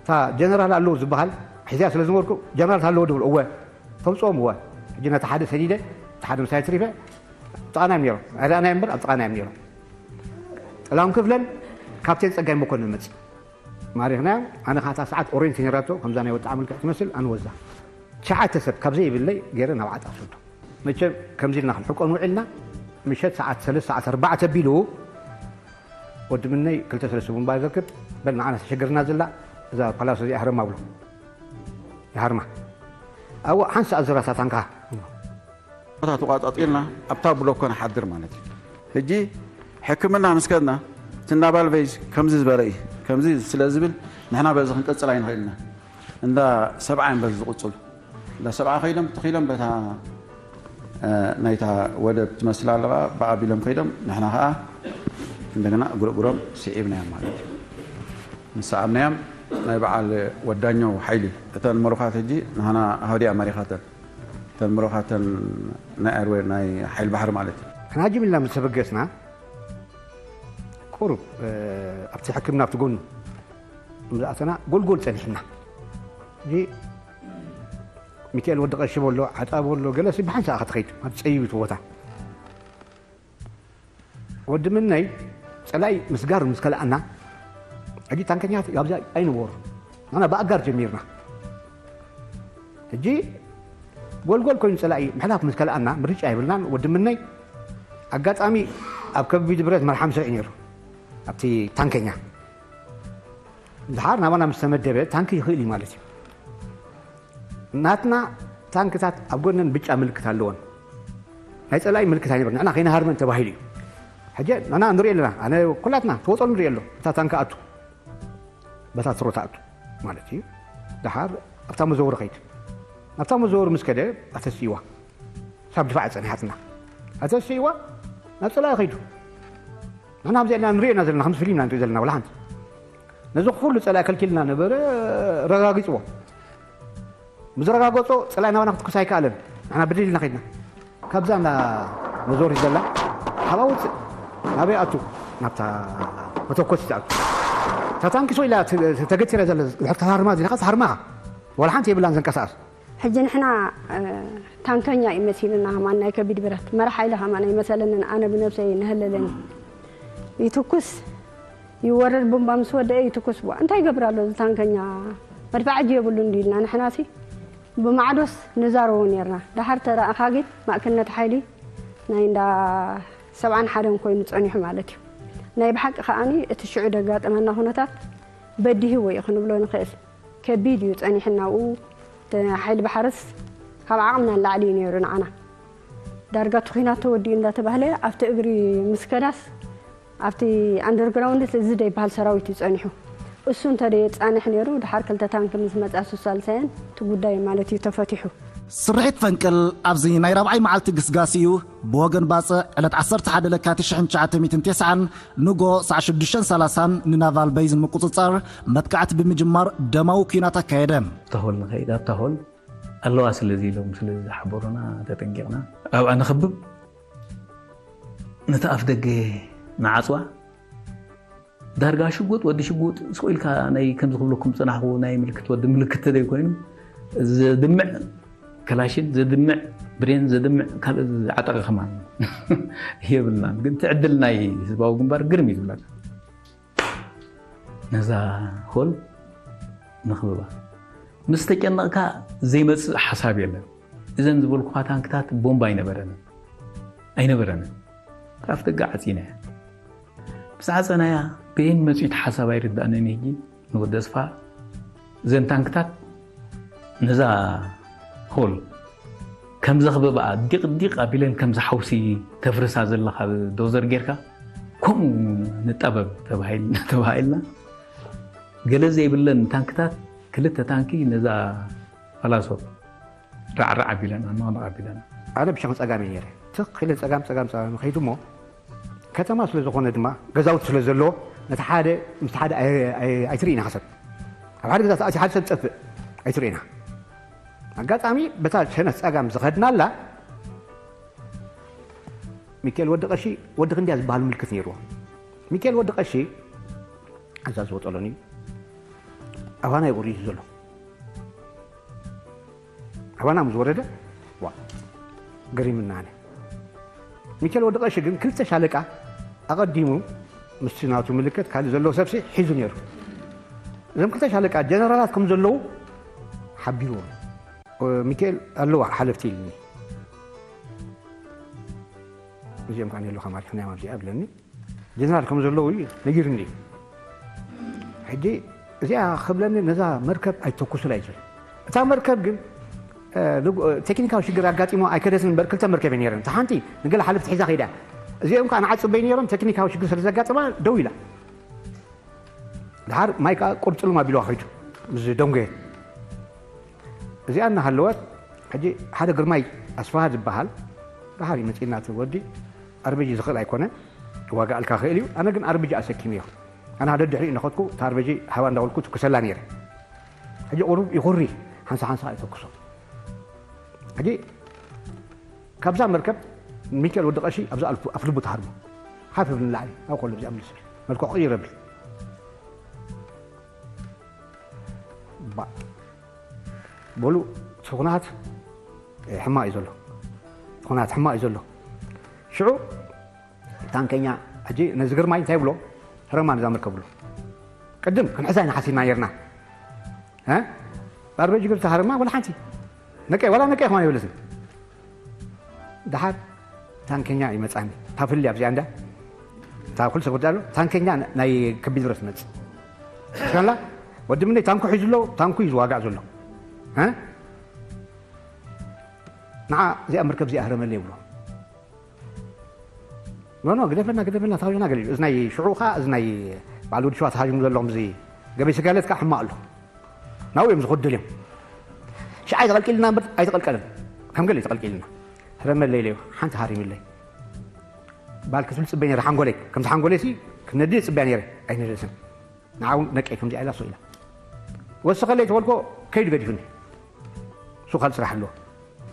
እታ ጀነራል ኣለዉ ዝበሃል ሒዝያ ስለ ዝነበርኩ፣ ጀነራል ኣለዉ ድብል፣ እወ፣ ተምጽኦም፣ እወ። ሕጂ ነቲ ሓደ ሰዲደ፣ እቲ ሓደ ምሳይ ትሪፈ፣ ኣብ ጥቓና እዮም ነይሮም። ኣይረኣናዮም እምበር፣ ኣብ ጥቓና እዮም ነይሮም። ጥላሁን ክፍለን ካፕቴን ጸጋይ መኮንን መጺ። ማሪኽናዮም። ኣነ ኸዓ እታ ሰዓት ኦሬንጅ ነይራቶ፣ ከምዛ ናይ ወጣዓ መልክዕ ትመስል፣ ኣነ ወዛ። ትሽዓተ ሰብ ካብ ዘይብለይ ገይረ ናብ ዓጣ ሰዶ። መቸም ከምዚ ኢልና ክንሕቆን ውዒልና፣ ምሸት ሰዓት ሰለስተ፣ ሰዓት ኣርባዕተ ቢሉ፣ ወዲ ምነይ ክልተ ሰለስተ ቡምባ ዘርክብ፣ በል ንዓና ተሸገርና ዘላ፣ እዛ ፓላሶ እዚኣ ሃርማ ብሎ። ይሃርማ። ኣብኡ ሓንሳእ ዝረሳ ታንካ። ቦታ ተቋጻጺርና ኣብታ ብሎኮ ንሓድር ማለት እዩ። ሕጂ ሕክምና ምስ ከድና፣ እቲ ናቫል ቤዝ ከምዚ ዝበለ እዩ። ከምዚ ስለ ዝብል፣ ንሕና በዚ ክንቅጽል ኣይንኽእልና። እንዳ ሰብዓ እዮም በዚ ዝቕጽሉ። እንዳ ሰብዓ ከይዶም፣ ተኺሎም በታ፣ እ፣ ናይታ ወደብ ትመስል ኣለዋ፣ ብኣቢሎም ከይዶም፣ ንሕና ኸኣ እንደገና እግርግሮም ስዒብናዮም ማለት እዩ። ምስ ሰዓብናዮም፣ ናይ በዓል ወዳኛው ሓይሊ፣ እተን መሩኻት ሕጂ ንሃና ሃውዲያ መሪኻተን። እተን መሩኻተን ናይ ኣርዌ፣ ናይ ሓይሊ ባሕሪ ማለት እዩ። ሕና ጅምልና ምስ ተበገስና፣ ቁሩብ፣ እ፣ ኣብቲ ሕክምና ኣብቲ ጎኑ ምስ ኣተና፣ ጎልጎል ጸኒሕና። እዚ ሚካኤል ወዲ ቀሺ በሎ፣ ዓጣ በሎ፣ ገለሲ ብሓንሳእ ኢኻ ትኸይድ፣ ኣብቲ ጸቢብ እቲ ቦታ። ወዲ ምነይ፣ ጸላኢ ምስጋር ምስ ከልኣና፣ ሕጂ ታንከኛታት ኣብዚኣ ኣይንበሩ። ንሕና ብኣጋር ጀሚርና። ሕጂ ጎልጎል ኮይኑ ጸላኢ ምሕላፍ ምስ ከልኣና፣ ምርጫ የብልናን። ወዲ ምነይ፣ ኣጋጣሚ ኣብ ከቢድ ብረት መርሓ ምስርዕ ነይሩ፣ ኣብቲ ታንከኛ። ድሓር ናባና ምስ ተመደበ፣ ታንኪ ይኽእል እዩ ማለት እዩ። ናትና ታንክታት ኣብ ጎነን ብጫ ምልክት ኣለወን። ናይ ጸላኢ ምልክት ኣይነበረን። ንሕና ከይንሃርመን ተባሂሉ እዩ። ሕጂ ንሕና ንሪኦ ኣለና። ኣነ፣ ኩላትና፣ ትወጸሉ ንሪኦ ኣሎ። እታ ታንኪ ኣቱ። በታ ትሮ ትኣቱ ማለት እዩ። ድሓር ኣብታ መዘውሪ ኸይድ። ናብታ መዘውሪ ምስ ከደ፣ ኣተስእዋ። ሳብ ድፋዕ ጸኒሓትና። ኣተስእዋ፣ ናብ ጸላኢ ኸይዱ። ንሕና ከምዚ ኢልና ንሪኦ ኢና ዘለና፣ ከምዚ ፊልም ኢና ንሪኦ ዘለና፣ ወላ ሓንቲ። ነዚ ኩሉ ጸላኢ ከልኪልና ነበረ፣ ረጋጊጽዎ። ምስ ረጋገጾ፣ ጸላኢ ናባና ክትኩስ ኣይከኣለን። ንሕና ብድል ኢልና ከይድና። ካብዛ እንዳ መዞሪት ዘላ፣ ሓባ ውጽእ። ናበይ ኣቱ? ናብታ መተኮሲት ኣቱ። እታ ታንኪ ሰው ኢላ ተ-፣ ተገቲራ ዘላ፣ ድሕር ተሃርማ፣ እዚ ኢልካ ትሃርማኻ። ዋላ ሓንቲ የብላን ዘንቀሳቐስ። ሕጂ ንሕና፣ እ፣ ታንከኛ እዩ መሲሉና፣ ከማን ናይ ከቢድ ብረት። መራሕ ሓይሊ ከማን ኣይመሰለንን፣ ኣነ ብነብሰይ ነህለለኒ። ይትኩስ፣ ይወርድ፣ ቡምባ ምስ ወደአ ይትኩስ። ቧ፣ እንታይ ይገብር ኣሎ እዚ ታንከኛ? መድፋዕ ሕጂ የብሉን ድዩ ኢልና ንሕናሲ ብማዕዶስ ንዛረቦ ኔርና። ደሓር ተረኣኻ ግን ማእከልነት ሓይሊ ናይ እንዳ ሰብዓን ሓደን ኮይኑ ጸኒሑ ማለት እዩ። ናይ ብሓቂ ከኣኒ እቲ ሽዑ ደጋጠመና ኩነታት በዲህዎ እዩ ክንብሎ ንኽእል። ከቢድ እዩ ጸኒሕና ኣብኡ። እቲ ሓይሊ ባሕርስ ካብ ዓቕምና ንላዕሊ እዩ ነይሩ ንዓና። ዳርጋ እቲ ኲናት ተወዲኡ እንዳተባህለ ኣብቲ እግሪ ምስከዳስ ኣብቲ ኣንደርግራውንድስ እዚ ደይበሃል ሰራዊት እዩ ጸኒሑ። እሱ እንተ ደየጻንሕ ነይሩ፣ ድሓር ክልተ ታንክ ምስ መጻ፣ እሱ ሳልሳየን፣ እቲ ጉዳይ ማለት እዩ ተፈቲሑ። ስርሒት ፈንቅል ኣብዚ ናይ ራብዓይ መዓልቲ ግስጋስ እዩ። ብወገን ባጽዕ፣ ዕለት ዓሰርተ ሓደ ለካቲት ሽሕን ትሽዓተ ሚእትን ተስዓን ንጎ ሰዓት ሽዱሽተን ሰላሳን ንናቫል በይዝ ንምቁጽጻር መጥቃዕቲ ብምጅማር ደማዊ ኲናት ኣካየደ። ኣብታ ሆል ንኸይድ፣ ኣብታ ሆል ኣለዋ ስለዚ ኢሎም ስለ ዝሓበሩና ተጠንቂቕና ኣብኣ ንኸብብ፣ ነቲ ኣፍ ደገ ንዓጽዋ። ዳርጋ ሽጉጥ፣ ወዲ ሽጉጥ፣ ስቕ ኢልካ ናይ ከምዚ ክብለኩም ዝጸናሕኩ ናይ ምልክት ወዲ ምልክት ተደይ ኮይኑ፣ ዘድምዕ ከላሽን፣ ዘድምዕ ብሬን፣ ዘድምዕ ካልእ ዓጠቐ ከማን የብልናን። ግን እቲ ዕድል ናይ ህዝባዊ ግንባር ግርም እዩ ዝብለካ። ነዛ ሆል ንኽብባ። ምስ ተጨነቕካ ዘይመጽእ ሓሳብ የለን። እዘን ዝበልኩኻ ታንክታት ቦምብ ኣይነበረንን ኣይነበረንን። ኣፍ ደገ ዓፂናያ። ምስ ዓፀናያ በየን መፂኡ እቲ ሓሳብ ኣይርዳእንን። ሕጂ ንወዲ ኣስፋ እዘን ታንክታት ነዛ ሆል ከም ዘኽበባኣ ዲቕ ዲቕ ኣቢለን ከም ዝሓውሲ ተፍርሳ ዘለኻ ዶዘር ጌርካ ከምኡ ንጣበብ ተባሂልና ገለ ዘይብለን ታንክታት ክልተ ታንኪ ነዛ ፈላሶ ራዕራዕ ኣቢለን ኣናቕናቕ ኣቢለን። ኣነ ብሸኺ ጸጋም እየ ነይረ። ትኽ ኢለ ጸጋም ጸጋም ጸጋም ከይዱ እሞ ከተማ ስለ ዝኾነ ድማ ገዛውቲ ስለ ዘለዎ ነቲ ሓደ ምስቲ ሓደ ኣይ- ኣይ- ኣይትርእይና ከሰብ ኣብ ሓደ ገዛ ተኣትዩ ሓደ ሰብ ዝጠፍእ ኣይትርእይና። ኣጋጣሚ በታ ሸነኽ ጸጋም ዝኸድናላ ሚካኤል ወዲ ቀሺ ወዲ ክንድያ ዝበሃል ምልክት ነይርዎ። ሚካኤል ወዲ ቀሺ ኣዛ ዝወጠሎኒ ኣባና ይቑሪ እዩ ዘሎ ኣባና ምስ ወረደ ዋ ገሪምና ኣነ። ሚካኤል ወዲ ቀሺ ግን ክልተ ሻለቃ ኣቐዲሙ ምስቲ ናቱ ምልክት ካልእ ዘለዎ ሰብሲ ሒዙ ነይሩ። እዞም ክልተ ሻለቃ ጀነራላት ከም ዘለዉ ሓቢርዎም። ሚካኤል ኣለዋ ሓለፍቲ ኢልኒ። እዚኦም ከዓ የለኻ ማሪኽናዮም ኣብዚኣ ብለኒ። ጀነራል ከም ዘለዉ እዩ ነጊሩኒ። ሕጂ እዚኣ ክብለኒ ነዛ መርከብ ኣይተኩሱላ እዩ ዝብል። እታ መርከብ ግን ቴክኒካዊ ሽግር ኣጋጢሞ ኣይከደትን እምበር ክልተ መርከብ እየ ነይረን። እታ ሓንቲ ንገለ ሓለፍቲ ሒዛ ከይዳ እዚኦም ከዓ ንዓፅበይ ነይሮም። ቴክኒካዊ ሽግር ስለ ዘጋጠማ ደው ኢላ። ድሓር ማይ ከዓ ቁርጥልም ኣቢልዋ ከይዱ ምስ ደንጎየት እዚኣ እናሃለወት ሕጂ ሓደ ግርማይ ኣስፋሃ ዝበሃል ድሓር እዩ መፂና እቲ ወዲ ኣርበጂ ዝኽእል ኣይኮነ ዋጋ ኣልካ ክእል እዩ። ኣነ ግን ኣርበጂ ኣሰኪም እዮ ኣነ ሓደ ድሕሪኡ እናኸድኩ እቲ ኣርበጂ ሃባ እንዳበልኩ ትኩሰላ ነይረ። ሕጂ ቁሩብ ይኹሪ ሓንሳ ሓንሳ ኣይተኩሶ። ሕጂ ካብዛ መርከብ ሚካኤል ወዲ ቀሺ ኣብዚ ኣፍልቡ ተሃርሞ ሓፍ ብል ንላዕሊ ኣብ ኮሎ እዚኣ ምልስ መልክዑ ቅይር ብል በሉ እቲ ኩነታት ሕማቕ እዩ ዘሎ። እቲ ኩነታት ሕማቕ እዩ ዘሎ። ሽዑ ታንከኛ ሕጂ ነዚ ግርማይ እንታይ ብሎ? ህረማ ነዛ መርከብ ብሎ። ቅድም ክንሕዛ ኢና ሓሲብና ነርና። ኣርበ ጅግር ተሃረማ ወላ ሓንቲ ነቀይ ዋላ ነቀይ ከማን የብለትን። ደሓር ታንከኛ ይመጻኒ። ታፍሊ ኣብዚኣ እንዳ እታ ኩሉ ሰብ ወዳሎ ታንከኛ ናይ ከቢድ ብረት መጽ። ሻላ ወዲ ምነይ ታንኩ ሒዙ ኣሎ። ታንኩ እዩ ዝዋጋእ ዘሎ። እ ንዓ እዚኣ መርከብ እዚኣ ህረመለይ ይብሎ። ኖ ኖ ግደፈና ግደፈና ተሃዩና ገለ እዩ። እዚ ናይ ሽዑ ኸዓ እዚ ናይ በዓል ወዲ ሸዋ ተሃዩም ዘለኹም እዚ ገበይ ስጋለት ከዓ ሕማቕ ኣሎ። ናብኡ እዮም ዝኸዱ ደልዮም። ሽዓ ኣይተቐልቂልና እምበር ኣይተቐልቀልን። ከም ገለ እዩ ተቐልቂልና። ህረመለይ ኢለዮ ሓንቲ ሃሪምለይ። ባል ክትብል ፅበይ ነይረ ሓንጎለይ ከምዚ ሓንጎለይ ሲ ክነዲ ፅበያ ነይረ ኣይነደስን። ንዓ እውን ነቀይ ከምዚኣ ኢላ ስቕ ኢላ ወስኸለይ ተበልኮ ከይዱ ገዲፉኒ። እሱ ካልእ ስራሕ ኣለዎ።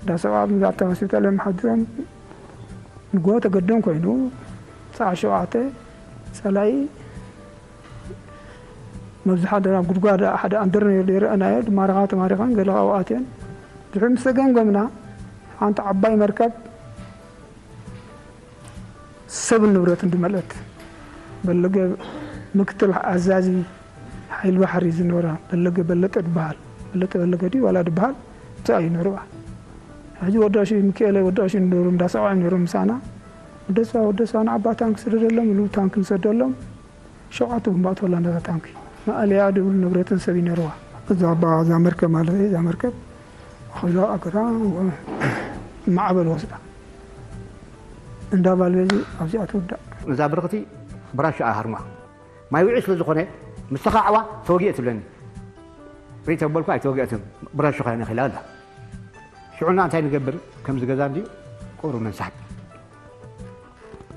እንዳ ሰብዓ ብዛዕባ ሆስፒታል እዮም ሓዲሮም። ንጎ ተገደም ኮይኑ ሰዓ ሸውዓተ ፀላኢ መብዝሓ ደና ጉድጓድ ሓደ ኣንደር ነይሩ ይረአናዮ። ድማረኻ ተማሪኻን ገለ ካብኡ ኣትየን ድሕሪ ምስ ተገምገምና ሓንቲ ዓባይ መርከብ ሰብን ንብረትን ዝመልአት በለገ ምክትል ኣዛዚ ሓይል ባሕሪ ዝነበራ በለገ በለጠ ድበሃል በለጠ በለገ ድዩ ዋላ ድበሃል ብታ እዩ ነርዋ። ሕጂ ወዳሽ ሚካኤለ ወዳሽ ነሩ እንዳሰብዓ ነሩ ምሳና ወደሳ ወደሳ ንዓባ ታንክ ስደደሎም ኢሉ ታንክ ንሰደሎም። ሸውዓተ ብንባእት ሆላንዳታት ታንክ መኣለያ ድብል ንብረትን ሰብ ይነርዋ። እዛ ባ እዛ መርከብ ማለት እዛ መርከብ ኣኺላ ኣገራ ማዕበል ወስዳ እንዳ ባልቤዚ ኣብዚኣ ትውዳእ። እዛ ብርኽቲ ብራሻ ሃርማ ማይ ውዒ ስለ ዝኾነ ምስ ተኻዕዋ ተወጊአ ትብለኒ። ሪተ በልኩ ኣይተወጊአትን ብራሹ ኸነ ኺላ ኣላ። ሽዑና እንታይ ንገብር ከምዚ ገዛ እንዲ ቁሩ ነንሳሕብ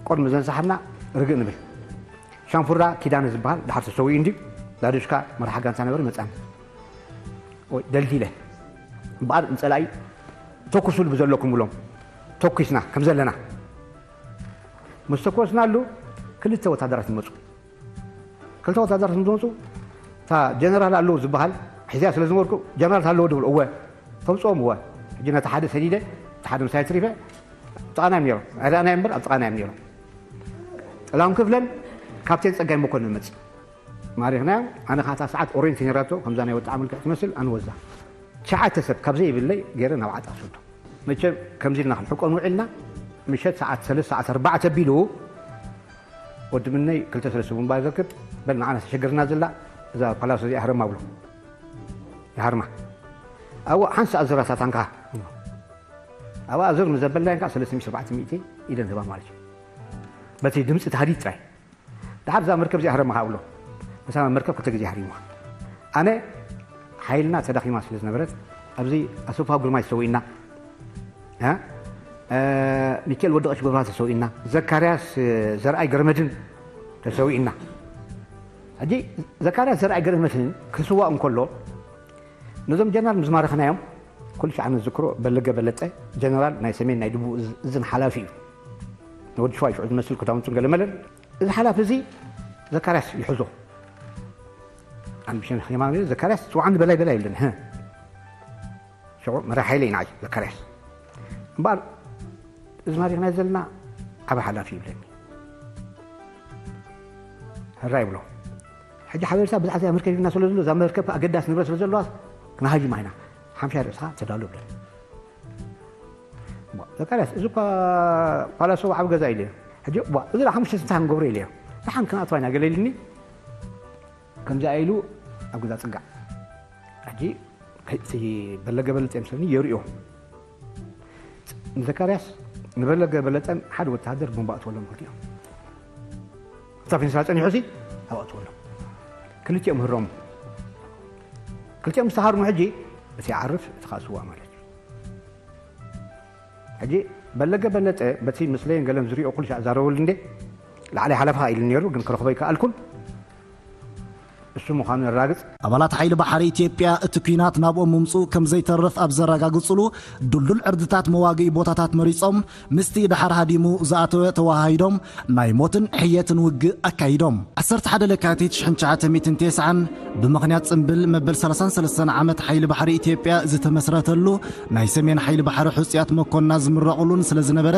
ቁርሚ ዘንሳሕብና ርግእ ንብል። ሻንፉራ ኪዳነ ዝበሃል ድሓር ተሰዊኡ እንዲ ዳዱሽካ መርሓ ጋንታ ነበር መጻኒ። ደልዲለ እምበኣር ንጸላኢ ተኩሱሉ ብዘለኩም ብሎም ተኩስና ከም ዘለና ምስ ተኮስናሉ ክልተ ወታደራት ይመጹ። ክልተ ወታደራት ምስ መጹ እታ ጀነራል ኣለዉ ዝበሃል ሒዝያ ስለ ዝነበርኩ ጀነራል ኣለዉ ድብል እወ ተምፅኦም እወ ሕጂ ነቲ ሓደ ሰዲደ እቲ ሓደ ምሳይ ትሪፈ ኣብ ጥቓና እዮም ነይሮም ኣይረኣናዮ እምበር ኣብ ጥቓና እዮም ነይሮም። ጥላሁን ክፍለን ካፕቴን ፀጋይ መኮንን መፅ ማሪኽናዮም። ኣነ ከዓ እታ ሰዓት ኦሬንት ነይራቶ ከምዛ ናይ ወጣዓ ምልክዕ ትመስል ኣንወዛ ትሽዓተ ሰብ ካብ ዘይብለይ ገይረ ናብ ዓጣ ሰዶ መቸም ከምዚ ኢልና ክንሕቆ ንውዒልና፣ ምሸት ሰዓት ሰለስተ፣ ሰዓት ኣርባዕተ ኣቢሉ ወዲ ምነይ ክልተ ሰለስተ ቡምባ ዘርክብ፣ በል ንዓና ተሸግርና ዘላ እዛ ፓላሶ እዚኣ ሃርማ ብሎ። ይሃርማ። ኣብኡ ሓንሳእ ዝራ ሳታንካ። ኣብኣ ዝር ንዘበላይን ከዓ ሰለስተ ሚእቲ ኣርባዕተ ሚእቲ ኢደን ህባ ማለት እዩ። በቲ ድምፂ ታህዲድ ጥራይ። ድሓር እዛ መርከብ እዚኣ ሃረማ ብሎ። መሳና መርከብ ክልተ ግዜ ሃሪማ። ኣነ ሓይልና ተዳኺማ ስለ ዝነበረት ኣብዚ ኣሰፋ ግርማይ ተሰዊእና። እ? እ፣ ሚካኤል ወዲ ቀሽ ጎብራ ተሰዊእና። ዘካርያስ፣ እ፣ ዘርኣይ ገረመድን ተሰዊእና። ሕጂ ዘካርያስ ዘርኣይ ገረመድን ክስዋእ እንከሎ ነዞም ጀነራል ምስ ማረኽናዮም ኩሉ ሻዕ ንዝክሮ በለገ በለጠ ጀነራል ናይ ሰሜን ናይ ደቡብ እዝ-፣ እዝን ሓላፊ እዩ። ንወዲ ሸዋ ሽዑ ዝመስል ክዳውንቱን ገለመለን። እዚ ሓላፊ እዚ ዘካርያስ ይሕዞ። ኣንብሸን ኸማን ዘካርያስ ጽውዓኒ በላይ በላይ ይብለኒ። ህ። ሽዑ መራሒ ሓይለ እዩ ንዓይ ዘካርያስ። እምበኣር እዚ ማሪኽና ዘለና ዓቢ ሓላፊ ይብለኒ። ሕራ ይብሎ። ሕጂ ሓበሬታ ብዛዕባ እዚኣ መርከብ ሂብና ስለ ዘሎ፣ እዛ መርከብ ኣገዳሲ ንብረት ስለ ዘለዋ ክንሃጅማ ኢና። ሓምሻይ ርእስኻ ተዳሎ ይብለኒ። እሞ ዘካርያስ፣ እዚ እኳ ፓላሶ ዓቢ ገዛ ኢለ። ሕጂ፣ ዋ፣ እዚ ሓሙሽተ ስንታ ክንገብሮ ኢለዮ። ደሓን ክንኣትዋ ኢና ገለ ኢልኒ። ከምዚኣ ኢሉ ኣብ ገዛ ጽጋዕ። ሕጂ፣ እቲ በለገ በለጠ የምሰልኒ የርእዮ። ንዘካርያስ፣ ንበለገ በለጠን ሓደ ወተሃደር ቦምባ ኣእትወሎም ክልቲኦም። እታ ፌንስራ ጸኒሑ ሲ ኣብኡ ኣእትወሎም። ክልቲኦም ህሮም። ክልቲኦም ዝተሃርሙ ሕጂ፣ እቲ ይዓርፍ፣ እቲ ከዓ ስዋእ ማለት እዩ። ሕጂ በለገ በለጠ በቲ ምስለየን ገለን ዝሪኦ ኩሉ ሻዕ ዛረበሉ እንዴ፣ ላዕለይ ሓለፋ ኢሉ ነይሩ፣ ግን ክረኽቦ ኣይከኣልኩን። እሱ ምዃኑ የራግጽ። ኣባላት ሓይሊ ባሕሪ ኢትዮጵያ እቲ ኲናት ናብኦም ምምጽኡ ከም ዘይተርፍ ኣብ ዘረጋግጽሉ ድልዱል ዕርድታት መዋግኢ ቦታታት መሪጾም፣ ምስቲ ድሓር ሃዲሙ ዝኣተወ ተወሃሂዶም ናይ ሞትን ሕየትን ውግእ ኣካይዶም። ዓሰርተ ሓደ ለካቲት ሽሕን ትሽዓተ ሚእትን ተስዓን ብምኽንያት ጽምብል መበል ሰላሳን ሰለስተን ዓመት ሓይሊ ባሕሪ ኢትዮጵያ ዝተመስረተሉ ናይ ሰሜን ሓይሊ ባሕሪ ሕጹያት መኮንና ዝምረቑሉን ስለ ዝነበረ፣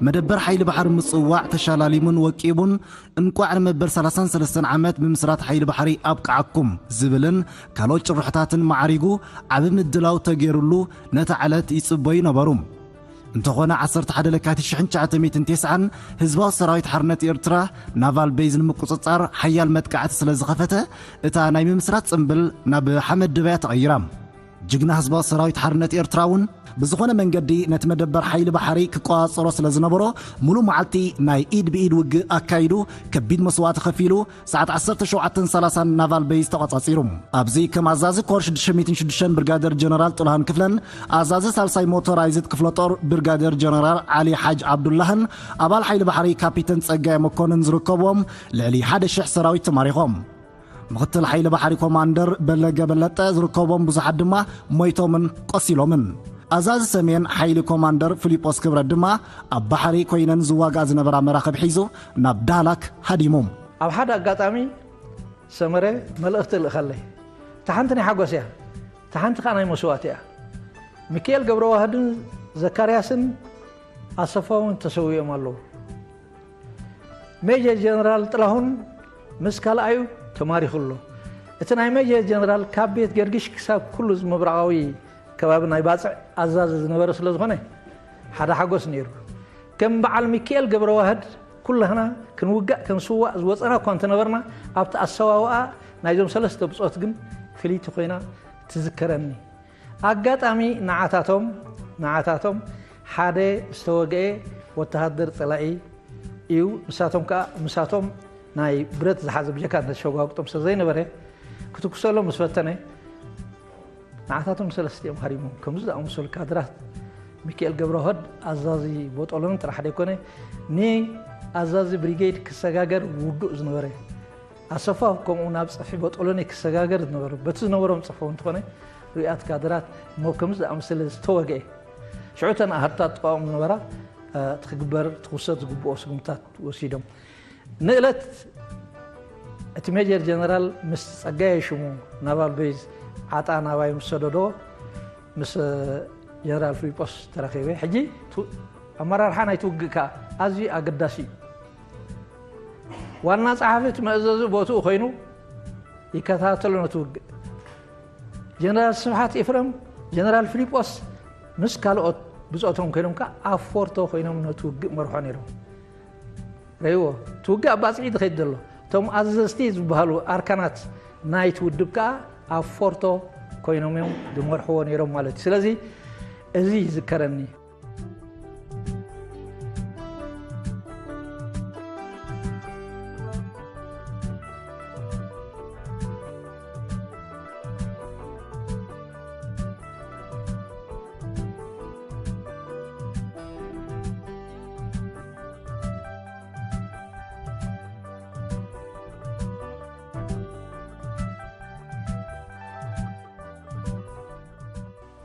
መደበር ሓይሊ ባሕሪ ምጽዋዕ ተሻላሊሙን ወቂቡን፣ እንቋዕ ንመበል ሰላሳን ሰለስተን ዓመት ምምስራት ሓይሊ ባሕሪ ኣብቅዓኩም ዝብልን ካልኦት ጭርሖታትን ማዕሪጉ ዓቢ ምድላው ተገይሩሉ ነታ ዕለት ይጽበዩ ነበሩ። እንተኾነ፣ ዓሰርተ ሓደ ለካቲት ሽሕን ትሽዓተ ሚእትን ተስዓን ህዝባዊ ሰራዊት ሓርነት ኤርትራ ናቫል ቤዝ ንምቁጽጻር ሓያል መጥቃዕቲ ስለ ዝኸፈተ፣ እታ ናይ ምምስራት ጽምብል ናብ ሓመድ ድበያ ተቐይራ። ጅግና ህዝባዊ ሰራዊት ሓርነት ኤርትራ እውን ብዝኾነ መንገዲ ነቲ መደበር ሓይሊ ባሕሪ ክቆጻጸሮ ስለ ዝነበሮ፣ ሙሉእ መዓልቲ ናይ ኢድ ብኢድ ውግእ ኣካይዱ፣ ከቢድ መስዋእቲ ከፊሉ፣ ሰዓት ዓሰርተ ሸውዓተን ሰላሳን ናቫል ቤዝ ተቖጻጺሩ። ኣብዚ ከም ኣዛዚ ኮር ሽዱሽተ ሚእትን ሽዱሽተን ብርጋደር ጀነራል ጥላሁን ክፍለን ኣዛዚ ሳልሳይ ሞቶራይዝድ ክፍለ ጦር ብርጋደር ጀነራል ዓሊ ሓጅ ዓብዱላህን ኣባል ሓይሊ ባሕሪ ካፒተን ጸጋይ መኮንን ዝርከብዎም ልዕሊ ሓደ ሽሕ ሰራዊት ተማሪኾም። ምኽትል ሓይሊ ባሕሪ ኮማንደር በለገ በለጠ ዝርከቦም ብዙሓት ድማ ሞይቶምን ቆሲሎምን። ኣዛዚ ሰሜን ሓይሊ ኮማንደር ፊሊጶስ ክብረት ድማ ኣብ ባሕሪ ኮይነን ዝዋግኣ ዝነበራ መራኽብ ሒዙ ናብ ዳህላክ ሃዲሙ። ኣብ ሓደ ኣጋጣሚ ሰመረ መልእኽቲ ልእኸለይ። እታ ሓንቲ ናይ ሓጎስ እያ፣ እታ ሓንቲ ከዓ ናይ መስዋእቲ እያ። ሚካኤል ገብረዋህድን ዘካርያስን ኣሰፋ እውን ተሰዊኦም ኣለዉ። ሜጀር ጀነራል ጥላሁን ምስ ካልኣዩ ተማሪኹ ኣሎ። እቲ ናይ ሜጀር ጀነራል ካብ ቤት ገርግሽ ክሳብ ኩሉ ምብራቓዊ ከባቢ ናይ ባጽዕ ኣዛዚ ዝነበረ ስለ ዝኾነ ሓደ ሓጎስ ነይሩ። ከም በዓል ሚካኤል ገብረዋህድ ኩላህና ክንውጋእ ክንስዋእ ዝወጸና እኳ እንተነበርና፣ ኣብቲ ኣሰዋውኣ ናይዞም ሰለስተ ብጾት ግን ፍልይቲ ኮይና ትዝከረኒ። ኣጋጣሚ ንዓታቶም፣ ንዓታቶም ሓደ ዝተወግአ ወተሃደር ጸላኢ እዩ። ንሳቶም ከኣ፣ ምሳቶም ናይ ብረት ዝሓዘ ብጀካ እንተሸጓጉጦም ስለ ዘይነበረ፣ ክትኩሰሎም ምስ ፈተነ፣ ንዓታቶም ሰለስቲኦም ሃሪሞም። ከምዚ ዝኣመሰሉ ካድራት፣ ሚካኤል ገብረውህድ ኣዛዚ ቦጦሎኒ ጥራሕ ደይኮነ፣ ንኣዛዚ ብሪጌድ ክሰጋገር ውዱእ ዝነበረ፣ ኣሰፋ ከምኡ ናብ ጸፍሒ ቦጦሎኒ ክሰጋገር ዝነበረ፣ በቲ ዝነበሮም ጽፍሒ እውን እንተኾነ፣ ርኡያት ካድራት እሞ ከምዚ ዝኣመሰለ ዝተወግአ፣ ሽዑ እተን ኣሃዱታት ጥቓኦም ዝነበራ፣ እ፣ እቲ ክግበር፣ እቲ ክውሰድ ዝግብኦ ስጉምትታት ወሲዶም። ንእለት እቲ ሜጀር ጀነራል ምስ ጸጋየ ሽሙ ናቫል ቤዝ ዓጣ ናባይ ምስ ሰደዶ፣ ምስ ጀነራል ፊሊጶስ ተራኺበ። ሕጂ ቱ-፣ ኣመራርሓ ናይቲ ውግእ ከኣ ኣዝዩ ኣገዳሲ እዩ። ዋና ጸሓፊ እቲ መእዘዚ ቦትኡ ኮይኑ ይከታተሎ ነቲ ውግእ። ጀነራል ስብሓት ኤፍረም፣ ጀነራል ፊሊጶስ ምስ ካልኦት ብጾቶም ኮይኖም ከኣ ኣብ ፎርቶ ኮይኖም ነቲ ውግእ መርሖ ነይሮም። ረይዎ፣ እቲ ውግእ ኣብ ባጽዒ ዝኸይድ ዘሎ። እቶም ኣዘዝቲ ዝበሃሉ ኣርካናት ናይቲ ውድብ ከኣ ኣብ ፎርቶ ኮይኖም እዮም ዝመርሕዎ ነይሮም ማለት እዩ። ስለዚ እዚ ይዝከረኒ።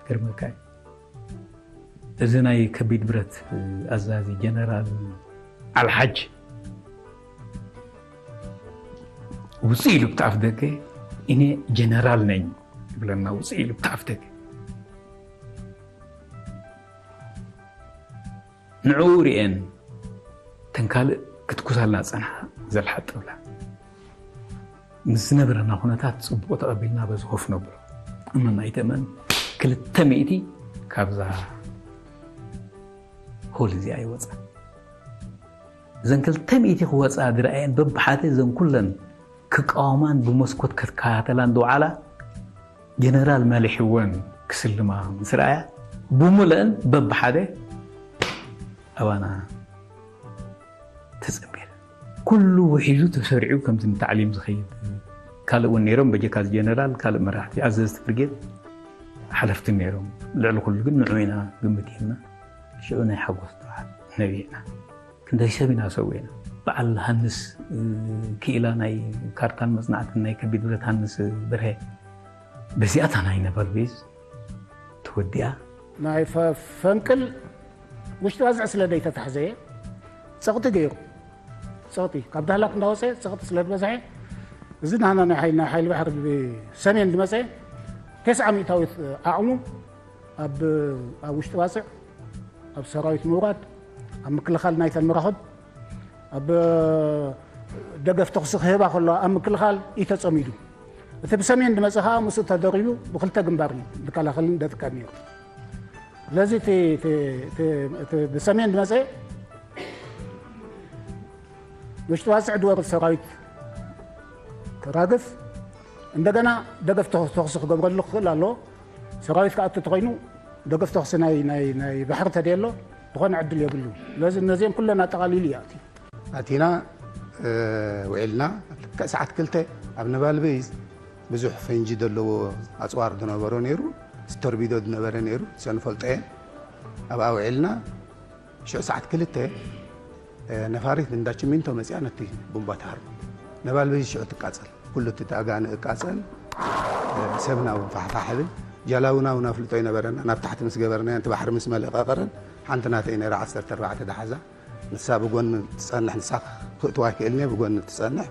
ገርመካ እዩ። እዚ ናይ ከቢድ ብረት ኣዛዚ ጀነራል ኣልሓጅ ውፅእ ኢሉ ብቲ ኣፍ ደገ፣ እኔ ጀነራል ነኝ ይብለና። ውፅእ ኢሉ ብቲ ኣፍ ደገ። ንዕኡ ርእየን ተን ካልእ ክትኩሳልና ዝጸንሓ ዘልሓጥ ብላ። ምስ ዝነበረና ኩነታት ጽቡቕ ተቐቢልና በዚ ኮፍ ነብሎ። እመን ኣይትእመን ክልተ ሚእቲ ካብዛ ሆል እዚኣ ይወጻ። እዘን ክልተ ሚእቲ ክወጻ ዝረኣየን በብሓደ እዘን ኩለን ክቃወማን ብመስኮት ከትከታተላን ዝወዓላ ጀነራል መሊሕወን ክስልማ ምስ ረኣያ፣ ብምልአን በብሓደ ኣባና ተጸንቢረ። ኩሉ ውሒዙ ተሰሪዑ ከምዚ ንታዕሊም ዝኸይድ ካልእ እውን ነይሮም፣ በጀካ ጀነራል፣ ካልእ መራሕቲ ኣዘዝቲ ብርጌድ ሓለፍቲ ነይሮም። ልዕሊ ኩሉ ግን ንዑ ኢና ግምት ሂብና። ሽዑ ናይ ሓጎስ ተባዕት ነቢዕና። ክንደይ ሰብ ኢና ሰዊእና። በዓል ሃንስ ክኢላ ናይ ካርታን መጽናዕትን ናይ ከቢድ ብረት ሃንስ በርሀ። በዚኣታ ናይ ነባል ቤዝ ተወዲኣ። ናይ ፈ- ፈንቅል ውሽጢ ባዝዕ ስለ ደይተታሕዘየ ጸቕጢ ገይሩ፣ ጸቕጢ ካብ ዳህላክ እንዳወፀ ጸቕጢ ስለ ዝበዝሐ፣ እዚ ናህና ናይ ሓይል ናይ ሓይል ባሕሪ ብሰሜን ዝመፀ ተስዓ ሚእታዊት ዓቕሙ ኣብ ኣብ ውሽጢ ባፅዕ፣ ኣብ ሰራዊት ምውራድ፣ ኣብ ምክልኻል ናይተን መራኽብ፣ ኣብ ደገፍ ተኹሲ ክህባ ከለዋ ኣብ ምክልኻል እዩ ተጸሚዱ። እቲ ብሰሜን ዝመጸ ኸኣ ምስኡ ተደሪቡ ብክልተ ግንባር እዩ ዝከላኸልን ዘጥቅዕን ነይሩ። ስለዚ እቲ እቲ- እቲ- እቲ ብሰሜን ዝመጸ ውሽጢ ባጽዕ ዝወርድ ሰራዊት ክራግፍ፣ እንደገና ደገፍ ተኽ- ተኹሲ ክገብረሉ ክኽእል ኣለዎ። ሰራዊት ክኣቱ ተኾይኑ ደገፍ ተኹሲ ናይ ናይ ናይ ባሕሪ ተደየሎ ዝኾነ ዕድል የብሉ። ስለዚ እነዚኦም ኩለን ኣጠቓሊሉ እዩ ኣትዩ። ኣቲና ውዒልና። ልክዕ ሰዓት ክልተ ኣብ ነባል በይዝ ብዙሕ ፈንጂ ዘለዎ ኣፅዋር ዝነበሮ ነይሩ፣ ቶርቢዶ ዝነበረ ነይሩ፣ ሰንፈልጦ እየን። ኣብኣ ውዒልና። ሽዑ ሰዓት ክልተ ነፋሪት እንዳ ችሚንቶ መፅያ ነቲ ቡምባ ትሃርሞ። ነባል በይዝ ሽዑ ትቃፀል። ኩሉ እቲ ኣጋን እቃፀል፣ ሰብና እውን ፋሕፋሕ ይብል። ጃላውና እውን ኣፍልጦ ይነበረና። ናብ ታሕቲ ምስ ገበርናዮ፣ እቲ ባሕሪ ምስ መለቐቐረን፣ ሓንቲ ናተይ ነይራ ዓሰርተ ኣርባዕተ ደሓዛ። ንሳ ብጎኒ ትጸንሕ፣ ንሳ ክእትዋ ኣይክእልን እየ፣ ብጎኒ ትጸንሕ።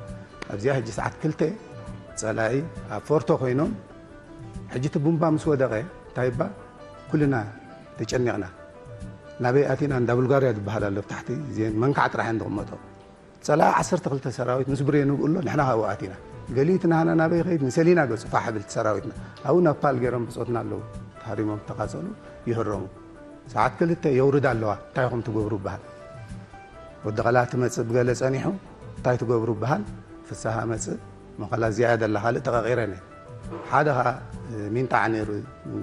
ኣብዚኣ ሕጂ ሰዓት ክልተ ጸላኢ ኣብ ፎርቶ ኮይኖም፣ ሕጂ እቲ ቡምባ ምስ ወደቐ እንታይ እባ ኩልና ተጨኒቕና። ናበይ ኣቲና? እንዳ ቡልጋርያ ዝበሃል ኣሎ ኣብ ታሕቲ፣ እዚአን መንካዕ ጥራሕ እየን ዝቕመጦ። ጸላኢ ዓሰርተ ክልተ ሰራዊት ምስ ብሬኑ ብእሎ ንሕና ካብኡ ኣቲና። ገሊኡ እቲ ናህና ናበይ ይኸይድ? ንሰሊና ገጹ ፋሕ ብል እቲ ሰራዊትና። ኣብኡ ናብ ፓል ገይሮም ብጾትና ኣለዉ። ተሃሪሞም ተቓጸሉ፣ ይህረሙ። ሰዓት ክልተ የውርዳ ኣለዋ። እንታይ ኢኹም ትገብሩ ይበሃል። ወዲ ቐላ ትመጽእ ብገለ ጸኒሑ፣ እንታይ ትገብሩ ይበሃል። ፍስሃ መጽእ፣ መኸላ እዚኣ እያ ደላ፣ ካልእ ተቐቒረን እየ። ሓደ ኸኣ ሚንጣዕ ነይሩ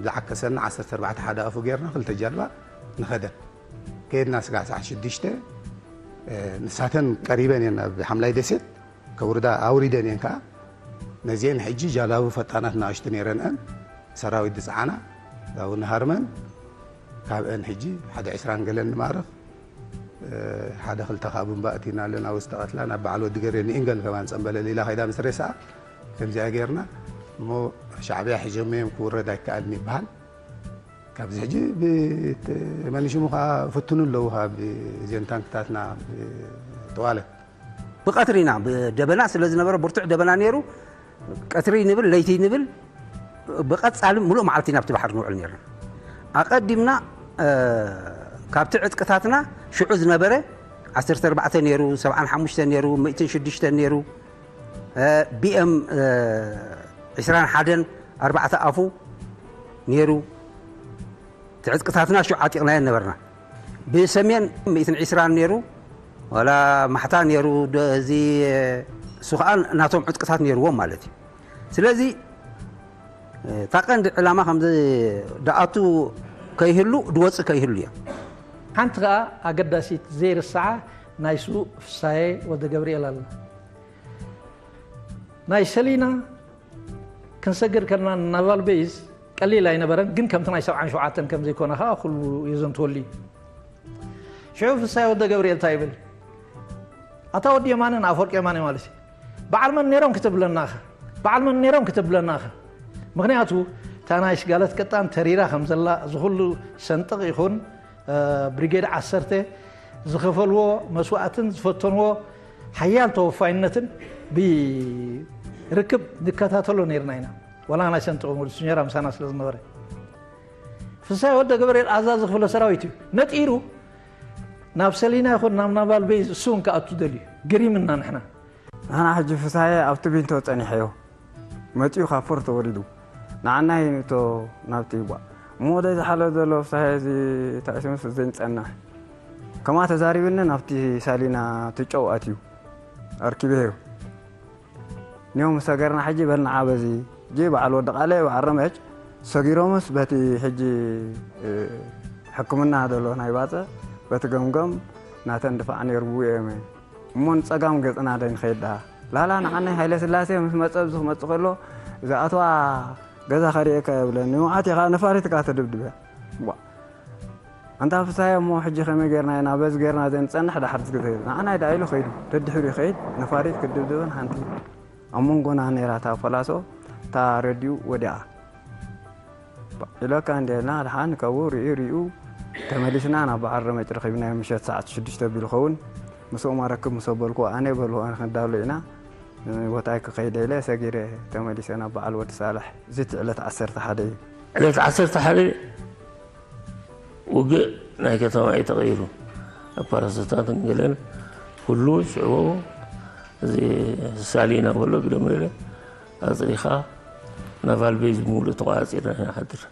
ዝዓከሰና፣ ዓሰርተ ኣርባዕተ ሓደ ኣፉ ጌርና፣ ክልተ ጃልባ ንኸደን። ከየድና ስጋዕ ሰዓት ሽዱሽተ፣ ንሳተን ቀሪበን እየን ኣብ ሓምላይ ደሴት፣ ከውርዳ ኣውሪደን እየን ከኣ። ነዚአን ሕጂ ጃላቡ ፈጣናት ንኣሽቱ ነይረን እየን፣ ሰራዊት ዝጸዓና፣ ካብኡ ንሃርመን፣ ካብአን ሕጂ ሓደ ዕስራን ገለን ንማርኽ፣ ሓደ ክልተ ካብ እምባ ኣእቲና ኣለና፣ ዝተቐትላ ናብ በዓል ወዲ ገሬ ንኢንገል ከማን ጸምበለል ኢላ ከይዳ ምስ ሬሳኣ፣ ከምዚኣ ጌርና እሞ ሻዕብያ ሒዞም እዮም ክውረድ ኣይከኣልን ይበሃል። ካብዚ ሕጂ ብ-፣ መን ሽሙ ከኣ ፈትኑ ኣለዉ ካብ እዘን ታንክታትና ኣብ ጠዋለት። ብቐትሪ ኢና፣ ብደበና ስለ ዝነበረ ብርቱዕ ደበና ነይሩ። ቀትሪ ንብል፣ ለይቲ ንብል፣ ብቐጻሊ ምሉእ መዓልቲ ናብቲ ባሕሪ ንውዕል ነይርና። ኣቐዲምና፣ እ፣ ካብቲ ዕጥቅታትና ሽዑ ዝነበረ ዓሰርተ ኣርባዕተ ነይሩ፣ ሰብዓን ሓሙሽተን ነይሩ፣ ሚእትን ሽዱሽተን ነይሩ፣ እ፣ ቢ ኤም፣ እ፣ ዕስራን ሓደን ኣርባዕተ ኣፉ ነይሩ። እቲ ዕጥቅታትና ሽዑ ዓጢቕናዮ ነበርና። ብሰሜን ሚእትን ዕስራን ነይሩ፣ ዋላ ማሕታ ነይሩ፣ ዶ-፣ እዚ እሱ ከዓ ናቶም ዕጥቅታት ነይርዎም ማለት እዩ። ስለዚ እታ ቀንዲ ዕላማ ከምዚ ደኣቱ ከይህሉ ድወፅእ ከይህሉ እያ። ሓንቲ ከዓ ኣገዳሲት ዘይርሳዓ ናይ ስዉእ ፍሳየ ወልደ ገብርኤል ኣላ። ናይ ሰሊና ክንሰግር ከለና ናቫል ቤዝ ቀሊል ኣይነበረን፣ ግን ከምቲ ናይ ሰብዓን ሸውዓተን ከም ዘይኮነ ከዓ ኩሉ የዘንትወሉ እዩ። ሽዑ ፍሳይ ወደ ገብርኤል እንታይ ይብል? ኣታ ወዲ የማነ ንኣፈወርቂ የማነ ማለት እዩ። በዓል መን ነይሮም ክትብለና ኢኻ? በዓል መን ነይሮም ክትብለና ኢኻ? ምኽንያቱ እታ ናይ ስጋለት ቀጣን ተሪራ ከም ዘላ እዚ ኩሉ ሰንጥቕ ይኹን፣ እ፣ ብሪጌድ ዓሰርተ ዝኸፈልዎ መስዋእትን ዝፈተንዎ ሓያል ተወፋይነትን ብርክብ ንከታተሎ ነይርና ኢና። ዋላ ናይ ሰንጥቕ ሙሉ ስኘራ ምሳና ስለ ዝነበረ። ፍሳይ ወደ ገብርኤል ኣዛዚ ክፍለ ሰራዊት እዩ። ነጢሩ ናብ ሰሊና ይኹን ናብ ናቫል ቤዝ እሱ እውን ክኣቱ ደልዩ። ግሪምና ንሕና። ንሕና ሕጂ ፍሳየ ኣብቲ ቢንቶ ጸኒሐዮ። መጺኡ ካብ ፎር ተወሪዱ። ንዓናይ ንእቶ ናብቲ ይዋእ። እሞ ወደ ዝሓለ ዘሎ ፍሳየ እዚ ታእሲሙስ ዘይንጸንሕ። ከማ ተዛሪብኒ ናብቲ ሳሊና ትጨው ኣትዩ። ኣርኪበዮ። ኒዮም ሰገርና ሕጂ በልና ዓበዚ። ጂ በዓል ወዲ ቃለ በዓል ረመጭ ሰጊሮምስ በቲ ሕጂ፣ እ፣ ሕክምና ዘሎ ናይ ባጽዕ በቲ ገምገም ናተን ድፋዕ ነይርዎ እዮም። እሞ ንጸጋም ገጽና ዶ ንኸይድ ደኣ? ላላ ንዓናይ ሃይለ ስላሴ ምስ መጸ፣ ኣብዚ ክመጽእ ከሎ፣ ዝኣትዋ ገዛ ከርእየካ የብለን። ንመዓት ኢኻ ነፋሪት ኢኻ ተድብድበ። ዋ። ኣንታ ፍሳየ፣ እሞ ሕጂ ከመይ ጌርና ኢና በዚ ጌርና ዘይንጸንሕ? ዳሕር ግዜ ንዓናይ ደኣ ኢሉ ከይዱ፣ ደድሕሪኡ ይኸይድ፣ ነፋሪት ክድብድበን ሓንቲ ኣብ መንጎና ነይራ እታ ፖላሶ፣ እታ ረዲኡ ወዲኣ። ኢለካ እንዲና፣ ደሓን ከብኡ ርእዩ ርእዩ፣ ተመሊስና ናብ በዓል ረመጭ ረኺብናዮ። ምሸት ሰዓት ሽዱሽተ ቢሉ ኸውን፣ ምስኦም ኣረክብ ምስ ኣበልኩ፣ ኣነ በልዎ፣ ኣነ ክንዳሎ ኢና፣ ቦታይ ክኸይደ ኢለ ሰጊረ ተመሊሰ ናብ በዓል ወዲ ሳልሕ። እዚ እቲ ዕለት ዓሰርተ ሓደ እዩ። ዕለት ዓሰርተ ሓደ ውግእ ናይ ከተማ እዩ ተቐይሩ። ኣብ ፓራሰታትን ገለን ኩሉ ሽዑ እዚ ሳሊና በሎ ግደም ኢለ ኣጽሪኻ ናቫል ቤዝ ብምሉእ ተቋጺርና ኢና ንሓድር።